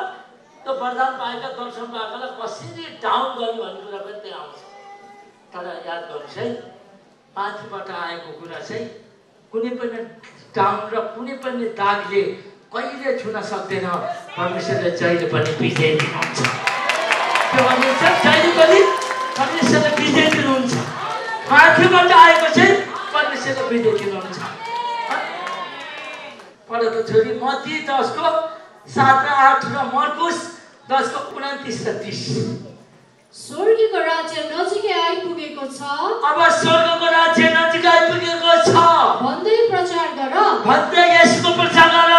त्यो वरदान पाएका, दर्शन पाएकालाई कसरी डाउन गर्ने भन्ने कुरा पनि त्यहाँ आउँछ। तर याद गर्नुहोस् है, माथिबाट आएको कुरा चाहिँ कुनै पनि डाउन र कुनै पनि दागले कहिले छुन सक्दैन। परमेश्वरले जहिले पनि विजय दिनुहुन्छ। के भन्नुहुन्छ? जहिले पनि परमेश्वरले विजय दिनुहुन्छ। माथिबाट आएको चाहिँ परमेश्वरले विजय दिनुहुन्छ। पढेको छोरी मत्ती 10:7-8 र मर्कुस 10:29-30। स्वर्गको राज्य नजिकै आइपुगेको छ। अब स्वर्गको राज्य नजिकै आइपुगेको छ भन्दै प्रचार गर। भन्दै यसको प्रचार गर।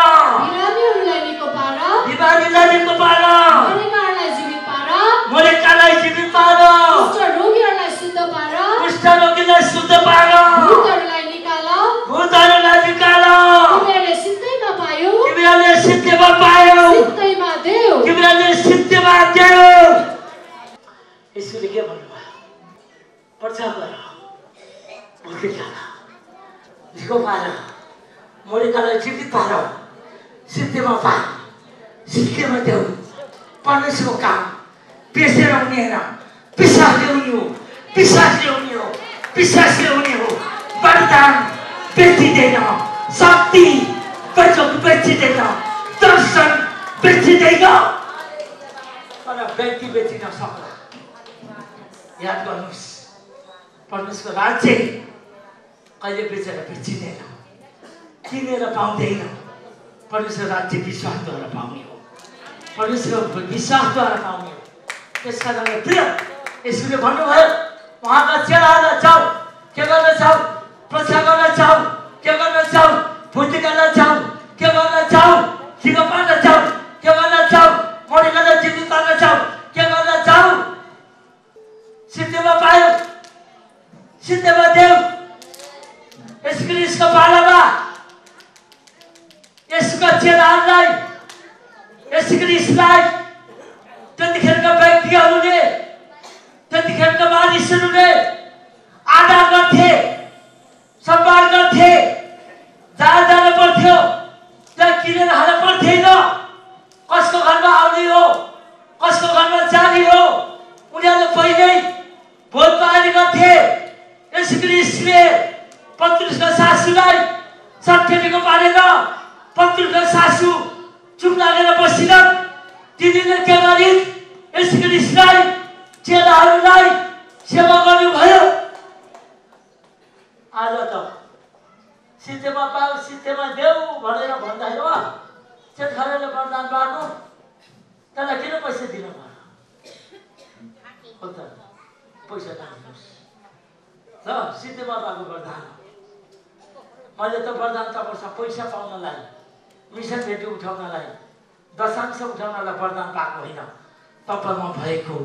बिरामीहरूलाई निको पार। बिरामीलाई निको पार। मरेकाहरूलाई जीवित पार। मरेकालाई जीवित पार। कुष्ठ रोगीहरूलाई शुद्ध पार। कुष्ठ रोगीलाई शुद्ध पार। भूतहरूलाई निकाल। भूतहरूलाई निकाल। तिमीहरूले सिद्धैमा पायौ। तिमीहरूले सिद्धैमा पायौ। सिद्धैमा देऊ। तिमीहरूले सिद्धैमा देऊ। यसले के भन्नुभयो? प्रचार गर, भूत निकाल, निको पार, मरेकालाई जीवित पार, सिद्धैमा पा, सिद्धैमा देऊ। परमेश्वरको काम पेसेर हुने होइन, पिसाच ल्याउने हो। पिसाच ल्याउने हो। पिसाच ल्याउने हो। वरदान बेचिँदैन, शक्ति बेचिँदैन, दर्शन बेचिँदैन, तर व्यक्ति बेचिन सक्छ। याद गर्नुहोस्, परमेश्वरको राज्य कहिले बेचेर बेचिँदैन, किनेर पाउँदैन। परमेश्वर राज्य विश्वासद्वारा पाउने हो। परमेश्वरको विश्वासद्वारा पाउने हो। त्यस कारणले प्रिय यसले भन्नुभयो, उहाँका चेलाहरूलाई जाऊ, के गर्न जाऊ? प्रचार गर्न जाऊ। के गर्न जाऊ? भूत निकाल्न जाऊ। के गर्न जाऊ? निको पार्न जाऊ। के गर्न जाऊ? मरेकालाई जीवित पार्न जाऊ। के गर्न जाऊ? सिद्धमा पायो, सिद्धमा देऊ। यस क्रिस्टको पालामा यसका चेलाहरूलाई, यस क्रिस्टलाई त्यतिखेरका व्यक्तिहरूले, त्यतिखेरका मानिसहरूले आदर गर्थे, सम्मान गर्थे। जहाँ जानु पर्थ्यो त्यहाँ किनेर हाल्नु पर्थेन। कसको घरमा आउने हो, कसको घरमा जाने हो, उनीहरूले पहिल्यै भोज पानी गर्थे। यस क्रिस्टले पत्रुसका सासूलाई सत्य पारेर, पत्रुसका सासू चुप लागेर बसिन। तिनीले के गरिन्? यस क्रिस्टलाई, चेलाहरूलाई सेवा गर्नुभयो। आज त सिद्धमा पाऊ, सिद्धमा देऊ भनेर भन्दाखेरि वा चेतखरेले वरदान बाँड्नु, त्यसलाई किन पैसा दिनु पर्यो? पैसा नदिनुहोस् ल। सिद्धमा पाएको वरदान मैले त वरदान तपाईँसँग पैसा पाउनलाई, मिसन भेटी उठाउनलाई, दशांश उठाउनलाई वरदान पाएको होइन। तपाईँमा भएको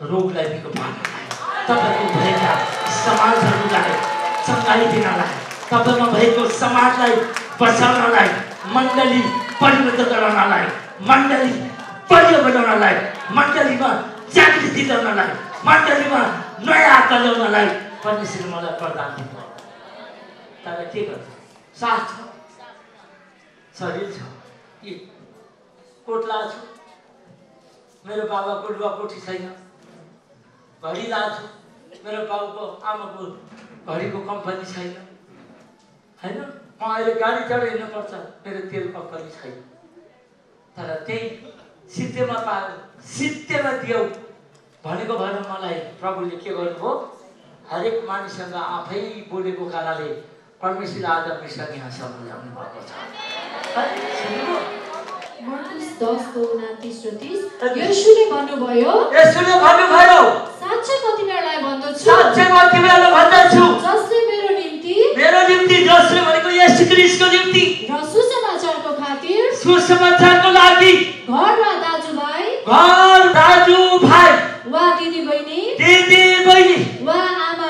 रोगलाई निको पार्नलाई, तपाईँको भएका समाजहरूलाई चङ्गाई दिनलाई, तपाईँमा भएको समाजलाई बचाउनलाई, मण्डली परिवर्तन गराउनलाई, मण्डली बलियो बनाउनलाई, मण्डलीमा जागृति ल्याउनलाई, मण्डलीमा नयाँ आत्मा ल्याउनलाई परमेश्वरले मलाई प्रदान दिनु तर के गर्छ साथ छ शरीर छ कि कोटला छु मेरो बाबाको लुगाकोठी छैन घडी लाछु मेरो बाबुको आमाको घडीको कम्पनी छैन हैन म अहिले गाडी चढेर हिँड्नुपर्छ मेरो तेल कम्पनी छैन तर त्यही सिद्धमा पायो सिद्धमा दियौ भनेको भएर मलाई प्रभुले के गर्नुभयो हरेक मानिससँग आफै बोलेको कारणले परमेश्वरले आज मिसन यहाँसम्म ल्याउनु भएको छ मर्कुस 10:29-30 येशूले भन्नुभयो साँच्चै म तिमीहरूलाई भन्दछु जसले मेरो निम्ति जसले भनेको येशू ख्रीष्टको निम्ति र सुसमाचारको खातिर सुसमाचारको लागि घर वा दाजुभाइ वा दिदीबहिनी वा आमा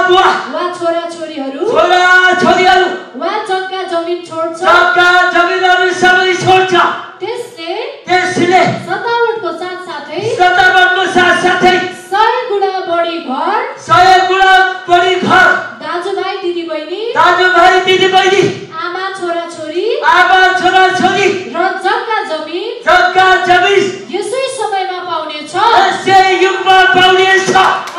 बुवा वा छोराछोरीहरू वा जग्गा जमिन छोड्छ त्यसले सतावटको साथसाथै 100 गुणा बढी घर दाजुभाइ दिदीबहिनी आमा छोराछोरी र जग्गा जमिन यसै समयमा पाउनेछ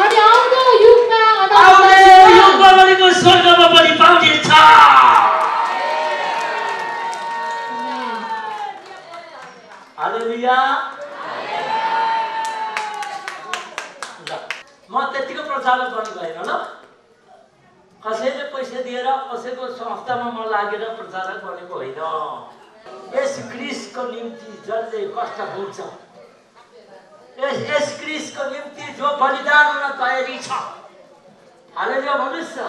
अनि आउँदो युगमा भनेको स्वर्गमा पनि पाउनेछ हालेलुया म त्यतिको प्रचारक पनि भएन ल कसैले पैसा दिएर कसैको संस्थामा म लागेर प्रचारक बनेको होइन यस ख्रीष्टको निम्ति जसले कष्ट भोग्छ यस ख्रीष्टको निम्ति जो बलिदान हुन तयारी छ हालेलुया भन्नुस् न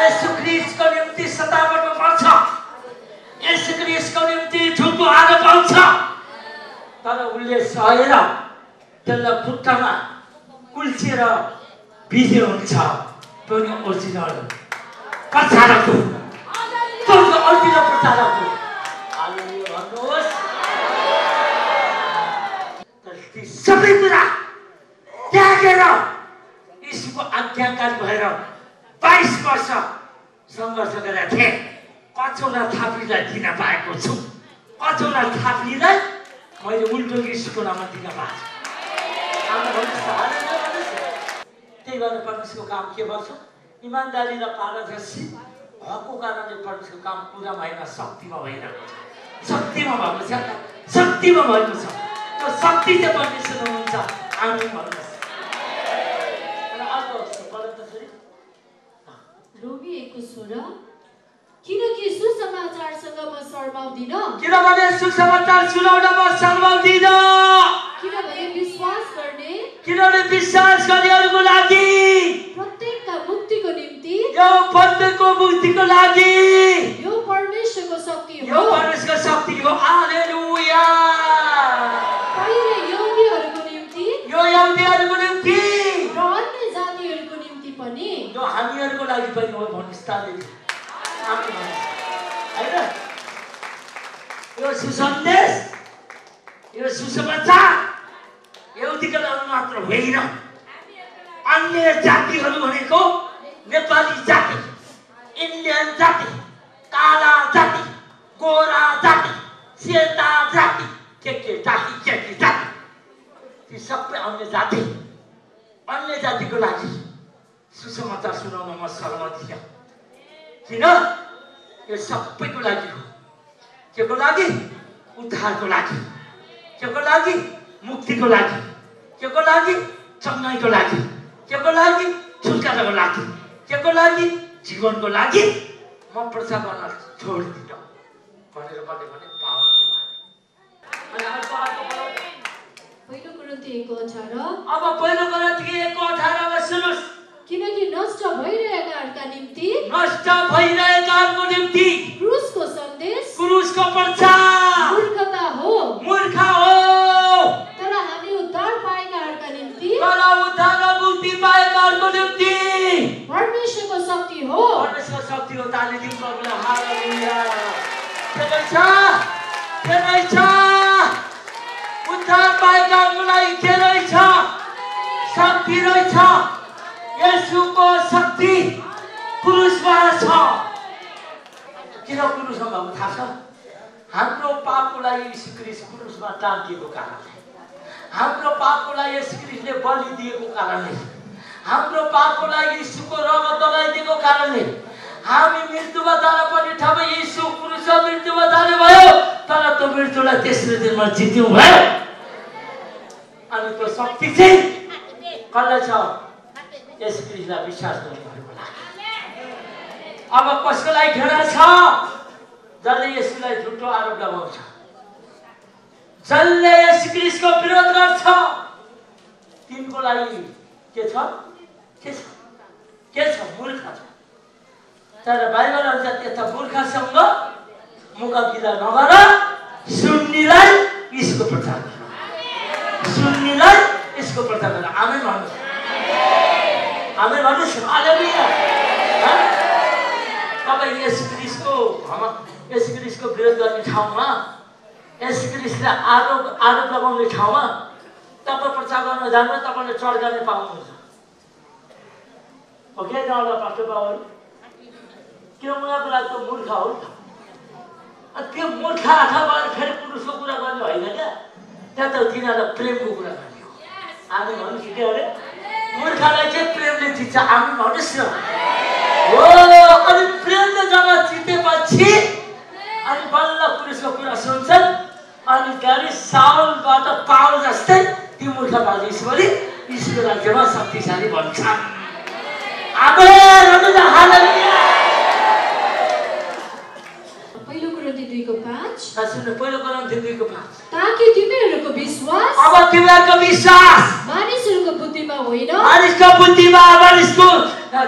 यस ख्रीष्टको निम्ति सतावटमा पर्छ यस ख्रीष्टको निम्ति झुको आगो पाउँछ तर उसले सहेर त्यसलाई खुट्टामा कुल्चिएर बिजे हुन्छ त्यो नि ओरिजिनल प्रचारक हो त्यो ओरिजिनल प्रचारक हो हालेलुया भन्नुहोस् सबै कुरा त्यागेर यीशुको आज्ञाकारी भएर 22 वर्ष सङ्घर्ष गरेका थिएँ कचौरा थाप्लीलाई दिन पाएको छु कचौरा थाप्लीलाई मैले उल्टो यीशुको नाममा दिन पाएको छु त्यही भएर परमेश्वरको काम के गर्छ इमान्दारी र पारदर्शी भएको कारणले परमेश्वरको काम पुरा भएन शक्तिमा भइरहेको छ शक्तिमा भएको छ शक्तिमा भएको छ त्यो शक्ति चाहिँ परमेश्वर हुनुहुन्छ आमीन भन्नुहोस् रोमी 1:16 किनकि सुसमाचारसँग म शर्माउँदिन किनभने सुसमाचार सुनाउन म शर्माउँदिन किनभने विश्वास गर्नेहरूको लागि प्रत्येकका मुक्तिको निम्ति यो प्रत्येकको मुक्तिको लागि यो परमेश्वरको शक्ति हो हालेलुया पहिले यहुदीहरूको निम्ति यो यहुदीहरूको निम्ति र अन्य जातिहरूको निम्ति पनि यो हामीहरूको लागि पनि हो भन्नुहोस् हैन यो सुसन्देश यो सुसमाचार यहुदीको लागि मात्र होइन अन्य जातिहरू भनेको नेपाली जाति इन्डियन जाति काला जाति गोरा जाति सेता जाति के जाति ती सबै अन्य जातिको लागि सुसमाचार सुनाउन म सहमति किन यो सबैको लागि हो केको लागि उद्धारको लागि केको लागि मुक्तिको लागि केको लागि चङ्गाइको लागि केको लागि छुटकाराको लागि केको लागि जीवनको लागि म प्रचार गर्न छोडिदिन भनेर मैले भने पावरले भने पहिलो कोरिन्थी 1:18 अब पहिलो कोरिन्थी 1:18 सुन्नुस् किनकि नष्ट भइरहेकाहरूका निम्ति क्रुसको सन्देश क्रुसको प्रचार मूर्खता हो तर हामी उद्धार पाएकाहरूका निम्ति परमेश्वरको शक्ति हो ताली दिउँ प्रभुलाई हालेलुया के रहेछ उद्धार पाएकाहरूको लागि के रहेछ शक्ति रहेछ येशूको शक्ति क्रुसमा छ। किन क्रुसमा भएको थाहा छ? हाम्रो पापको लागि यीशु ख्रीष्ट क्रुसमा टाँगिएको कारणले, हाम्रो पापको लागि यीशु ख्रीष्टले बलि दिएको कारणले, हाम्रो पापको लागि यीशुको रगत लगाइदिएको कारणले हामी मृत्युमा जान पर्ने ठाउँमा यीशु क्रुसमा मृत्युमा जानु भयो। तर त्यो मृत्युलाई तेस्रो दिनमा जित्यौँ भयो। अनि त्यो शक्ति चाहिँ कसलाई छ? यस ख्रीष्टलाई विश्वास गर्नेहरूको लागि। अब कसको लागि घृणा छ? जसले यसुलाई झुटो आरोप लगाउँछ, जसले यस ख्रीष्टको विरोध गर्छ, तिनको लागि के छ? के छ? मूर्ख छ। तर बाइबल अनुसार त्यस्ता मूर्खसँग मुकाबिला नगर, सुन्नेलाई यसको प्रचार गर, सुन्नेलाई यसको प्रचार गर। आमेन भन्नुहोस्, आमेन भन्नुहोस्। हालेलुया। तपाईँ यस ख्रीष्टको विरोध गर्ने ठाउँमा, यस ख्रीष्टलाई आरोप लगाउने ठाउँमा तपाईँ प्रचार गर्न जानु, तपाईँले चढ गर्ने पाउनुहुन्छ। ओके न पास्टर बाबुहरू, किन उनीहरूको लागि त मूर्ख हो नि त। त्यो मूर्ख आँखा भएर फेरि पुरुषको कुरा गर्ने होइन क्या, त्यहाँ त तिनीहरूलाई प्रेमको कुरा गर्ने हो। आमी भन्नुहोस् के अरे? मूर्खलाई चाहिँ प्रेमले जित्छ। आमी भन्नुहोस् न हो। अनि प्रेमले जब जितेपछि अनि बल्ल पुरुषको कुरा सुन्छन्, अनि त्यहाँदेखि साउलबाट पाउल जस्तै ती मूर्खबाजी ईश्वरको राज्यमा शक्तिशाली भन्छन्। आमेन। हालेलुया। पहिलो कोरिन्थी 2:5 पहिलो कोरिन्थी 2:5 ताकि तिमीहरूको विश्वास, अब तिमीहरूको विश्वास मानिसहरूको बुद्धिमा होइन, मानिसको बुद्धिमा, मानिसको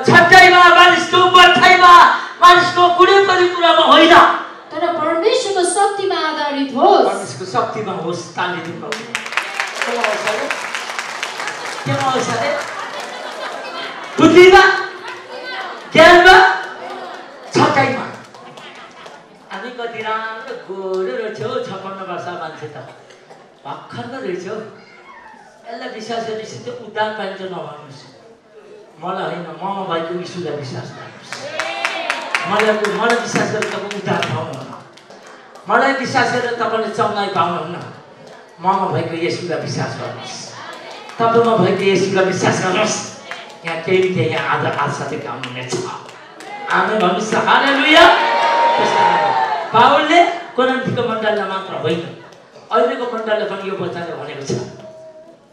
छट्टाइमा, मानिसको बठाइमा, मानिसको कुनै पनि कुरामा होइन, तर परमेश्वरको शक्तिमा आधारित होस्। परमेश्वरको शक्तिमा होस्। तालिदिनु पर्छ। केमा होस् अरे? बुद्धिमा, ज्ञानमा, छट्टाइमा। हामी कति राम्रो गोरो रहेछौ, 56 वर्ष मान्छे त भर्खरको रहेछौ। यसलाई विश्वास गरेपछि त्यो उद्धार पाइन्छ नभन्नुहोस्। मलाई होइन, ममा भाइको यीशुलाई विश्वास गर्नुहोस्। मलाई विश्वास गरेर तपाईँ उद्धार पाउनुहुन्न, मलाई विश्वास गरेर तपाईँले चङ्गाइ पाउनुहुन्न। ममा भएको यीशुलाई विश्वास गर्नुहोस्, तपाईँमा भएको यीशुलाई विश्वास गर्नुहोस्। यहाँ केही थियो, यहाँ आज साथै काम हुनेछ। आमेन भन्नुहोस्। हालेलुया। पावलले कोरिन्थीको मण्डलीलाई मात्र होइन, अहिलेको मण्डलीलाई पनि यो वचनले भनेको छ,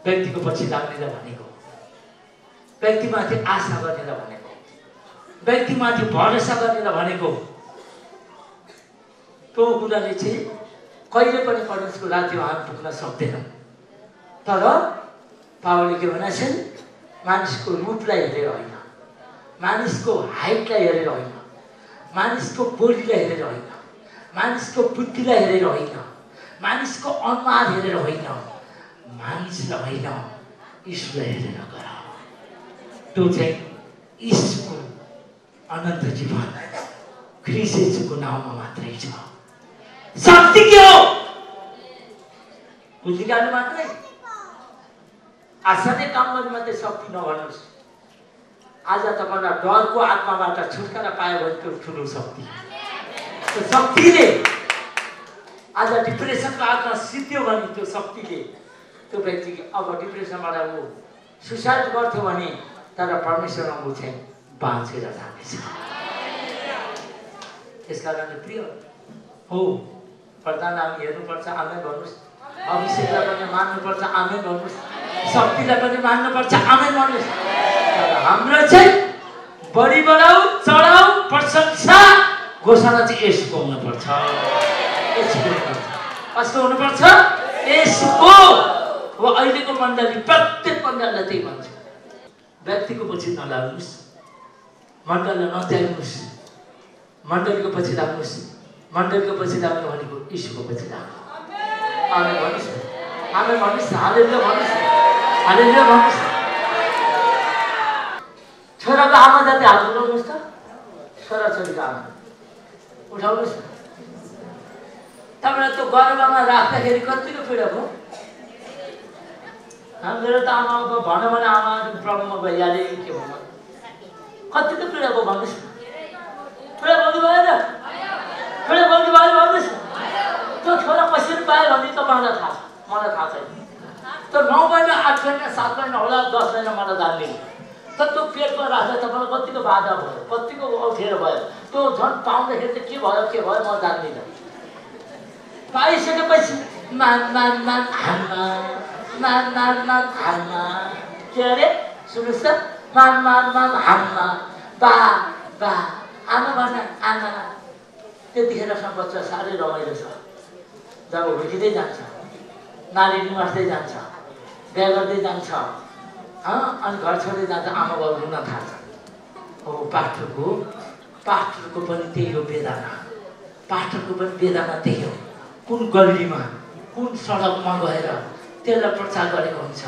व्यक्तिको पछि लाग्नेलाई भनेको, व्यक्तिमाथि आशा गर्नेलाई भनेको, व्यक्तिमाथि भरोसा गर्नेलाई भनेको। त्यो कुराले चाहिँ कहिले पनि परमेश्वरको राज्यमा हामी पुग्न सक्दैनौँ। तर पावलले के भनेको छन्? मानिसको रूपलाई हेरेर होइन, मानिसको हाइटलाई हेरेर होइन, मानिसको बोलीलाई हेरेर होइन, मानिसको बुद्धिलाई हेरेर होइन, मानिसको अनुहार हेरेर होइन, मानिसलाई होइन, ईश्वरलाई हेरेर गर। त्यो चाहिँ ईश्वरको अनन्त जीवन ख्रीष्ट येशूको नाममा मात्रै छ। शक्ति के हो? बुझिरहनु मात्रै, आशाले काम गर्ने मात्रै शक्ति नभन्नुहोस्। आज तपाईँलाई डरको आत्माबाट छुटकारा पायो भने त्यो ठुलो शक्ति। त्यो शक्तिले आज डिप्रेसनको आत्मा सिद्धियो भने त्यो शक्तिले त्यो व्यक्ति अब डिप्रेसनबाट ऊ सुसाइड गर्थ्यो भने तर परमेश्वरमा ऊ चाहिँ बाँचेर जानेछ। त्यस कारणले प्रिय हो, प्रधान हामी हेर्नुपर्छ। आमेन भन्नुहोस्। अभिषेकलाई पनि मान्नुपर्छ। आमेन भन्नुहोस्। शक्तिलाई पनि मान्नुपर्छ। आमेन भन्नुहोस्। तर हाम्रो चाहिँ बढी बढाउ, चढाउ, प्रशंसा, घोषणा चाहिँ यसको हुनुपर्छ। कसको हुनुपर्छ? यसको हो। अहिलेको मण्डली, प्रत्येक मण्डलीलाई त्यही भन्छ। व्यक्तिको पछि नलाग्नुहोस्, मण्डलीलाई नत्याग्नुहोस्, मण्डलीको पछि लाग्नुहोस्। मण्डलीको पछि लाग्नु भनेको यीशुको पछि लाग्नु। आमेन भन्नुहोस्। आमेन भन्नुहोस्। हालेलुया भन्नुहोस्। हालेलुया भन्नुहोस्। छोराको आमा जाति हात उठाउनुहोस् त। छोराछोरीको आमा उठाउनुहोस् न। तपाईँलाई त्यो गर्भमा राख्दाखेरि कतिको पीडा भयो? मेरो त आमाको भनौँ भने आमा प्रब्लममा गइहाल्यो कि के भन्नु। कतिको पीडा भयो भन्नुहोस् न। पीडा बोल्नु भएन? पीडा बोल्नु भयो भन्नुहोस् न। त्यो छोरा कसरी पायो भन्ने तपाईँलाई थाहा छ, मलाई थाहा छैन। त्यो 9 महिना 8 महिना 7 महिना होला 10 महिना मलाई जान्दिनँ। तर त्यो पेटमा राख्दा तपाईँलाई कतिको बाधा भयो, कतिको अप्ठ्यारो भयो, त्यो झन् पाउँदाखेरि चाहिँ के भयो म जान्दिनँ। पाइसकेपछि मान हानमा के अरे सुन्नुहोस् त, मान हानमा बा आमा भन आमा। त्यतिखेरसम्म बच्चा साह्रै रमाइलो छ। जब हुर्किँदै जान्छ, नानी निवास्दै जान्छ, बिहा गर्दै जान्छ, अनि घर छोड्दै जान्छ, आमा बाउ रुन थाल्छ। हो पास्टरको पनि त्यही हो वेदना। पास्टरको पनि वेदना त्यही हो। कुन गल्लीमा कुन सडकमा गएर त्यसलाई प्रचार गरेको हुन्छ,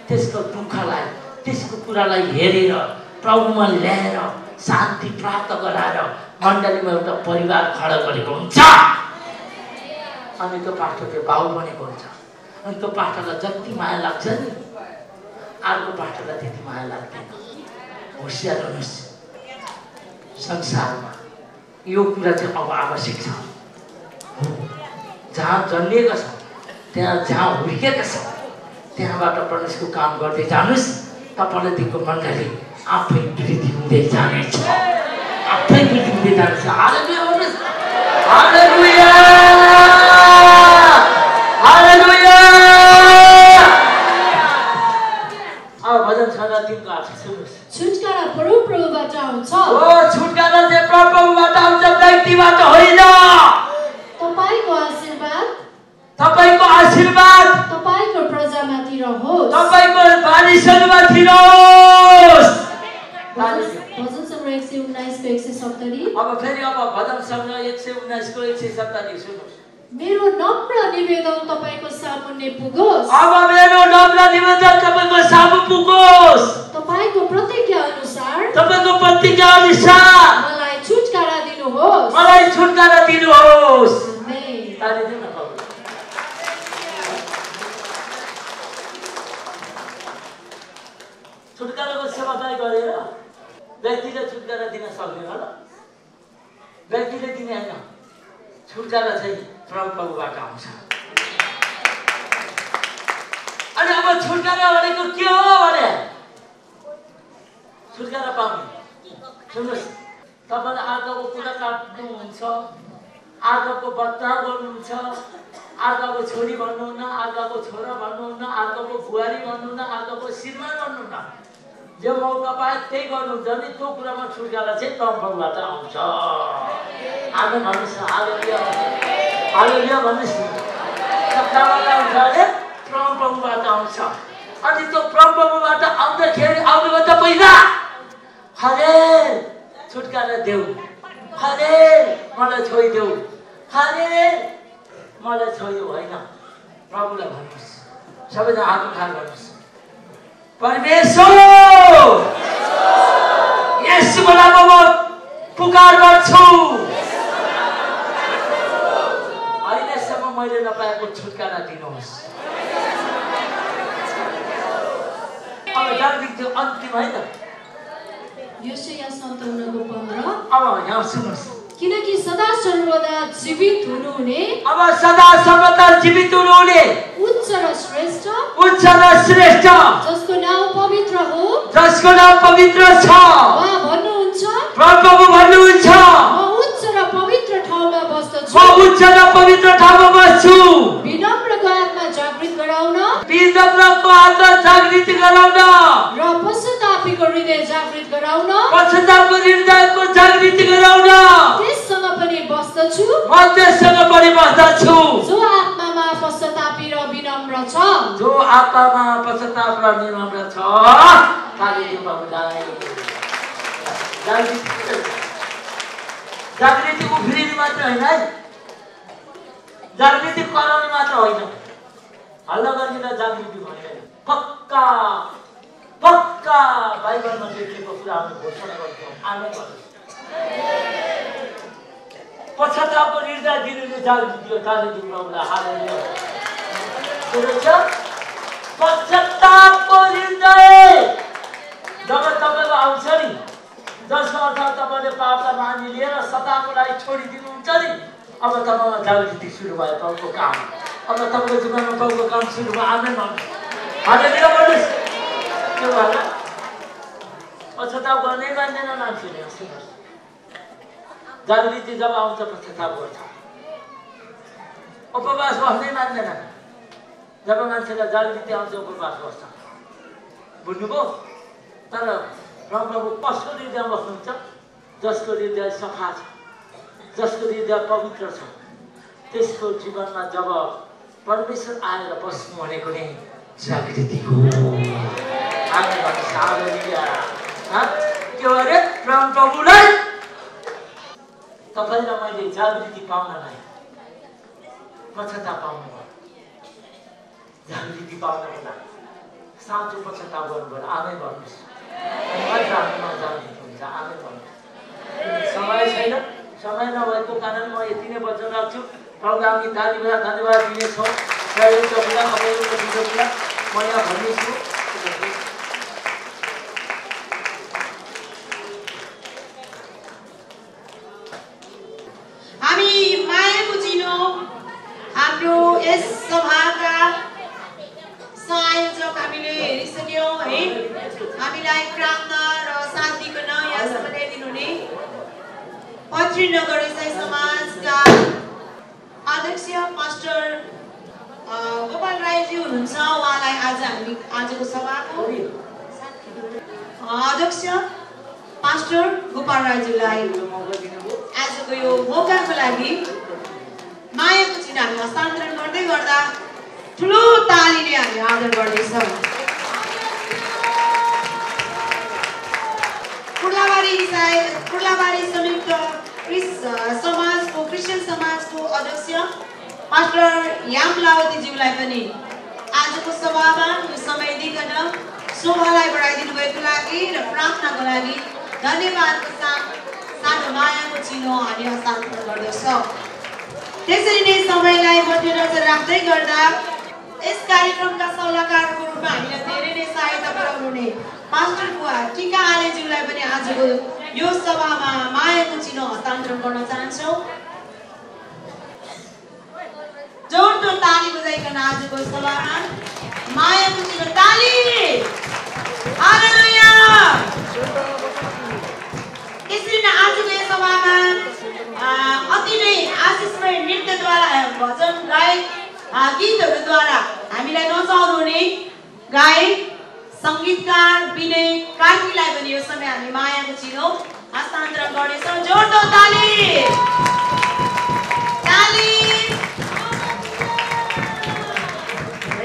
त्यसको दुःखलाई त्यसको कुरालाई हेरेर प्रभुमा ल्याएर शान्ति प्राप्त गराएर मण्डलीमा एउटा परिवार खडा गरेको हुन्छ। अनि त्यो पास्टरले बाउ बनेको हुन्छ। अनि त्यो पास्टरलाई जति माया लाग्छ नि अर्को पास्टरलाई त्यति माया लाग्दैन। होसियार हुनुहोस्, संसारमा यो कुरा चाहिँ अब आवश्यक छ। जहाँ जन्मिएका छौँ, जहाँ हुर्केका छौँ, त्यहाँबाट परमेश्वरको काम गर्दै जानुहोस्। तपाईँलाई दिएको मण्डली आफै वृद्धि हुँदै जानेछ, आफै वृद्धि हुँदै जानेछ। हालेलुया भन्नुहोस्, हालेलुया, हालेलुया। अब भजन 6:3 सुन्नुहोस्। छुटकारा प्रभुबाट आउँछ। हो, छुटकारा चाहिँ प्रभुबाट आउँछ, व्यक्तिबाट होइन। तपाईको आशीर्वाद तपाईको प्रजामाथि रहोस्, तपाईको मानिसहरूमाथि रहोस्। भजन सङ्ग्रह 119 को 170। अब फेरि भजन सङ्ग्रह 119 को 170 सुन्नुहोस्। मेरो नम्र निवेदन तपाईको सामुन्ने पुगोस्। अब मेरो नम्र निवेदन तपाईको सामु पुगोस्। तपाईको प्रतिज्ञा अनुसार मलाई छुटकारा दिनुहोस्, मलाई छुटकारा दिनुहोस्। ताली दिनु न। छुटकाराको सेवादारी गरेर व्यक्तिले छुटकारा दिन सक्दैन र व्यक्तिले दिने होइन। छुटकारा चाहिँ प्रभुबाट आउँछ। अनि अब छुटकारा भनेको के हो भने छुटकारा पाउने सुन्नुहोस्। तपाईँले अर्काको कुरा काट्नुहुन्छ, अर्काको बदनाम गर्नुहुन्छ, अर्काको छोरी भन्नुहुन्न, अर्काको छोरा भन्नुहुन्न, अर्काको बुहारी भन्नुहुन्न, अर्काको श्रीमान भन्नुहुन्न। जो मौका पाए त्यही गर्नुहुन्छ नि, त्यो कुरामा छुटकारा चाहिँ प्रभुबाट आउँछ। आमे भन्नुहोस् न, हालेलुया, हालेलुया भन्नुहोस् न। कहाँबाट आउँछ अरे? प्रभुबाट आउँछ। अनि त्यो प्रभुबाट आउँदाखेरि आउनुभन्दा पहिला हरे छुटकारा देऊ, हरे मलाई छोइदेऊ, हरे मलाई छोइदेऊ होइन। प्रभुलाई भन्नुहोस्, सबैजना हात उठाएर भन्नुहोस्, परमेश्वर येशूको नाममा पुकार गर्छु। अहिलेसम्म मैले नपाएको छुटकारा दिनुहोस्। अब जान्दिन्छु अन्तिम होइन। यशाया 57 को 15। अब यहाँ सुन्नुहोस्। किनकि सदा सर्वदा जीवित हुनुहुने, अब सदा सर्वदा जीवित हुनुहुने उच्च र श्रेष्ठ, जसको नाम पवित्र हो, जसको नाम पवित्र छ, उहाँ भन्नुहुन्छ, प्रभु भन्नुहुन्छ, म उच्च र पवित्र ठाउँमा बस्दछु, म उच्च र पवित्र ठाउँमा बस्छु। विनम्रको आत्मा जागृत गराउन, विनम्रको आत्मा जागृत गराउन र पश्चातापीको हृदय जागृत गराउन, पश्चातापको हृदयको जागृत गराउन त्यससँग पनि बस्दछु, म त्यससँग पनि बस्दछु। जो आत्मामा पश्चातापी र विनम्र छ, जो आत्मामा पश्चाताप र विनम्र छ। ताली दिउँ प्रभुलाई। जागृति उफ्रिने मात्र होइन है, जागृति कराउने मात्र होइन। हल्ला गर्ने जागृति भन्दैन। पक्का पक्का बाइबलमा लेखिएको कुरा हामी घोषणा गर्छौँ। आमेन भन्नुहोस्। पश्चातापको हृदय दिनुले जागृति हो। ताली दिउँ प्रभुलाई। हालेलुया। सुन्नुहुन्छ? पश्चातापको हृदय जब तपाईँको आउँछ नि, जसको अर्थ तपाईँले पापलाई मानिलिएर सदाको लागि छोडिदिनुहुन्छ नि। अब तपाईँमा जागृति सुरु भयो, प्रभुको काम। अब तपाईँको जीवनमा प्रभुको काम सुरु भयो। आमेन भन्नुहोस्, हालेलुया भन्नुहोस्। के भयो? पश्चाताप गर्नै मान्दैन मान्छेले। सुन्नुहोस्, जागृति जब आउँछ पश्चाताप गर्छ। उपवास बस्नै मान्दैन। जब मान्छेलाई जागृति आउँछ उपवास बस्छ। बुझ्नुभयो? तर प्रभु कसको हृदयमा बस्नुहुन्छ? जसको हृदय सफा छ, जसको हृदय पवित्र छ, त्यसको जीवनमा जब परमेश्वर आएर बस्नु भनेको नै जागृति हो। हामी भन्नुहोस् हालेलुया। के अरे प्रभुलाई तपाईँ र मैले जागृति पाउनलाई पश्चाताप पाउनु भयो। जागृति पाउनको लागि साँचो पश्चाताप गर्नु पर्यो। आमेन भन्नुहोस्। हामीमा जागृति हुन्छ। आमेन भन्नुहोस्। समय छैन, समय नभएको कारण म यति नै वचन राख्छु। प्रभुलाई हामी तालीबाट धन्यवाद दिनेछौँ। र एउटा कुरा अब एउटा दुईवटा कुरा म यहाँ भन्नेछु। हामी मायाको चिनो हाम्रो यस सभाका संयोजक हामीले हेरिसक्यौँ है। हामीलाई प्रार्थना र साथ दिकन यहाँसम्म ल्याइदिनुहुने पत्री नगर इसाई समाजका अध्यक्ष पास्टर गोपाल राईजी हुनुहुन्छ। उहाँलाई आज हामी आजको सभाको अध्यक्ष पास्टर गोपाल राईजीलाई आजको यो मौकाको लागि मायाको चिन्ह हामी हस्तान्तरण गर्दै गर्दा ठुलो तालीले हामी आदर गर्दैछौँ। कुर्लाबारी संयुक्त समाजको क्रिस्चियन समाजको अध्यक्ष पास्टर यामलावतीज्यूलाई पनि आजको सभामा यो समय दिइकन शोभालाई बढाइदिनु भएको लागि र प्रार्थनाको लागि धन्यवादको साथ सानो मायाको चिनो हामी हस्तान्तरण गर्दछौँ। त्यसरी नै समयलाई मध्यनजर राख्दै गर्दा यस कार्यक्रमका सल्लाहकारको रूपमा हामीलाई धेरै नै सहायता पुर्याउनुहुने पास्टर बुवा टिका आलेज्यूलाई पनि आजको यो सभामा मायाको चिनो हस्तान्तरण गर्न चाहन्छौँ। जोडतोड ताली बजाइकन आजको सभामा मायाको चिनो ताली। हालेलुया। त्यसरी नै आजको यो सभामा अति नै आशिषमय नृत्यद्वारा भजन गायक गीतहरूद्वारा हामीलाई नचाउनुहुने गायक सङ्गीतकार विनय कार्कीलाई पनि यो समय हामी मायाको चिनो हस्तान्तरण गर्नेछौँ। जोडतोड ताली। ताली।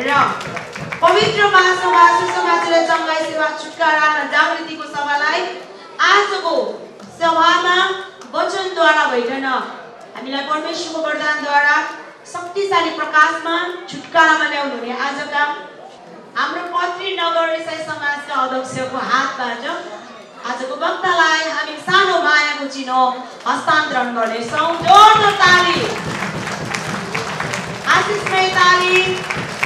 र पवित्र महासभा सुसमाचार चङ्गाई सेवा छुटकारा र जागृतिको सभालाई आजको सभामा वचनद्वारा भइकन हामीलाई परमेश्वरको वरदानद्वारा शक्तिशाली प्रकाशमा छुटकारामा ल्याउनु हुने आजका हाम्रो पत्री नगर इसाई समाजका अध्यक्षको हातबाट आजको वक्तालाई हामी सानो मायाको चिनो हस्तान्तरण गर्नेछौँ। जोडतोड ताली। आशिषमय ताली।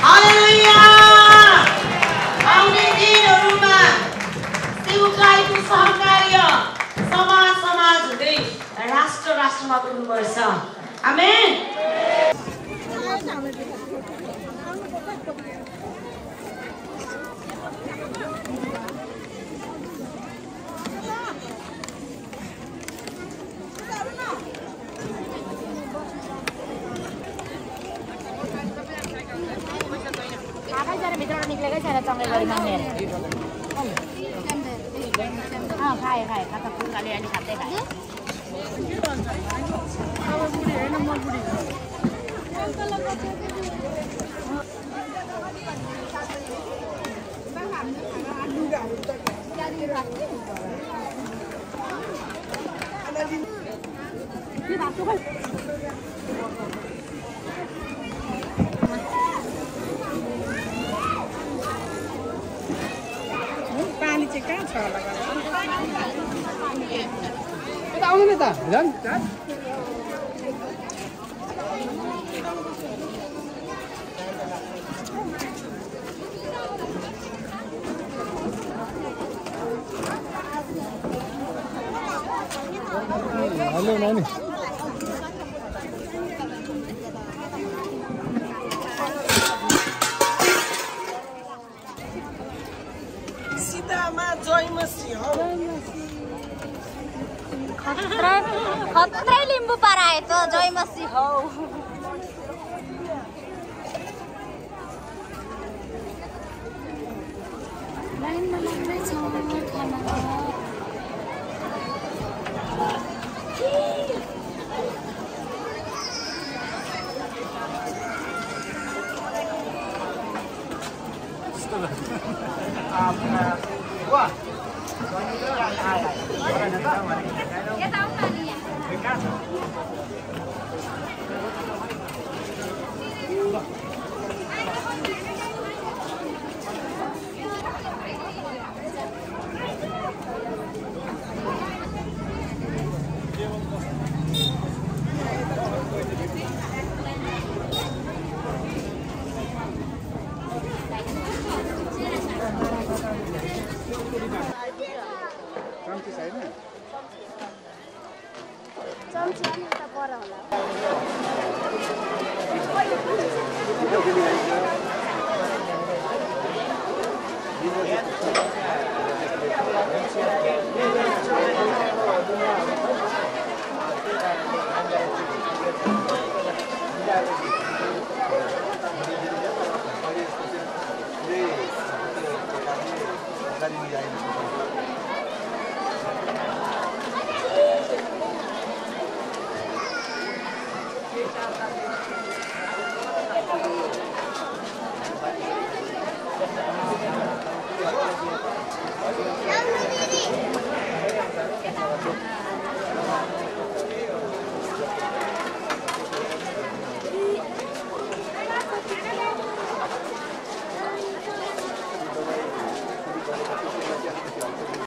हालेलुया। आउने दिनहरूमा सेवकाईको सहकार्य समाज हुँदै राष्ट्रमा पुग्नुपर्छ। आमेन। भित्रबाट निक्लेकै छैन चङ्गे गरी माग्ने खाए खाता फुलकाले अलि खाँदै खाए। पानी चाहिँ कहाँ छ होला यता आउनु न त झन् हेलो नानी सीतामा जयमसी हो खत्रै लिम्बू पराए त जयमसी हौ लाइनमा लाग्दैछ खाना होला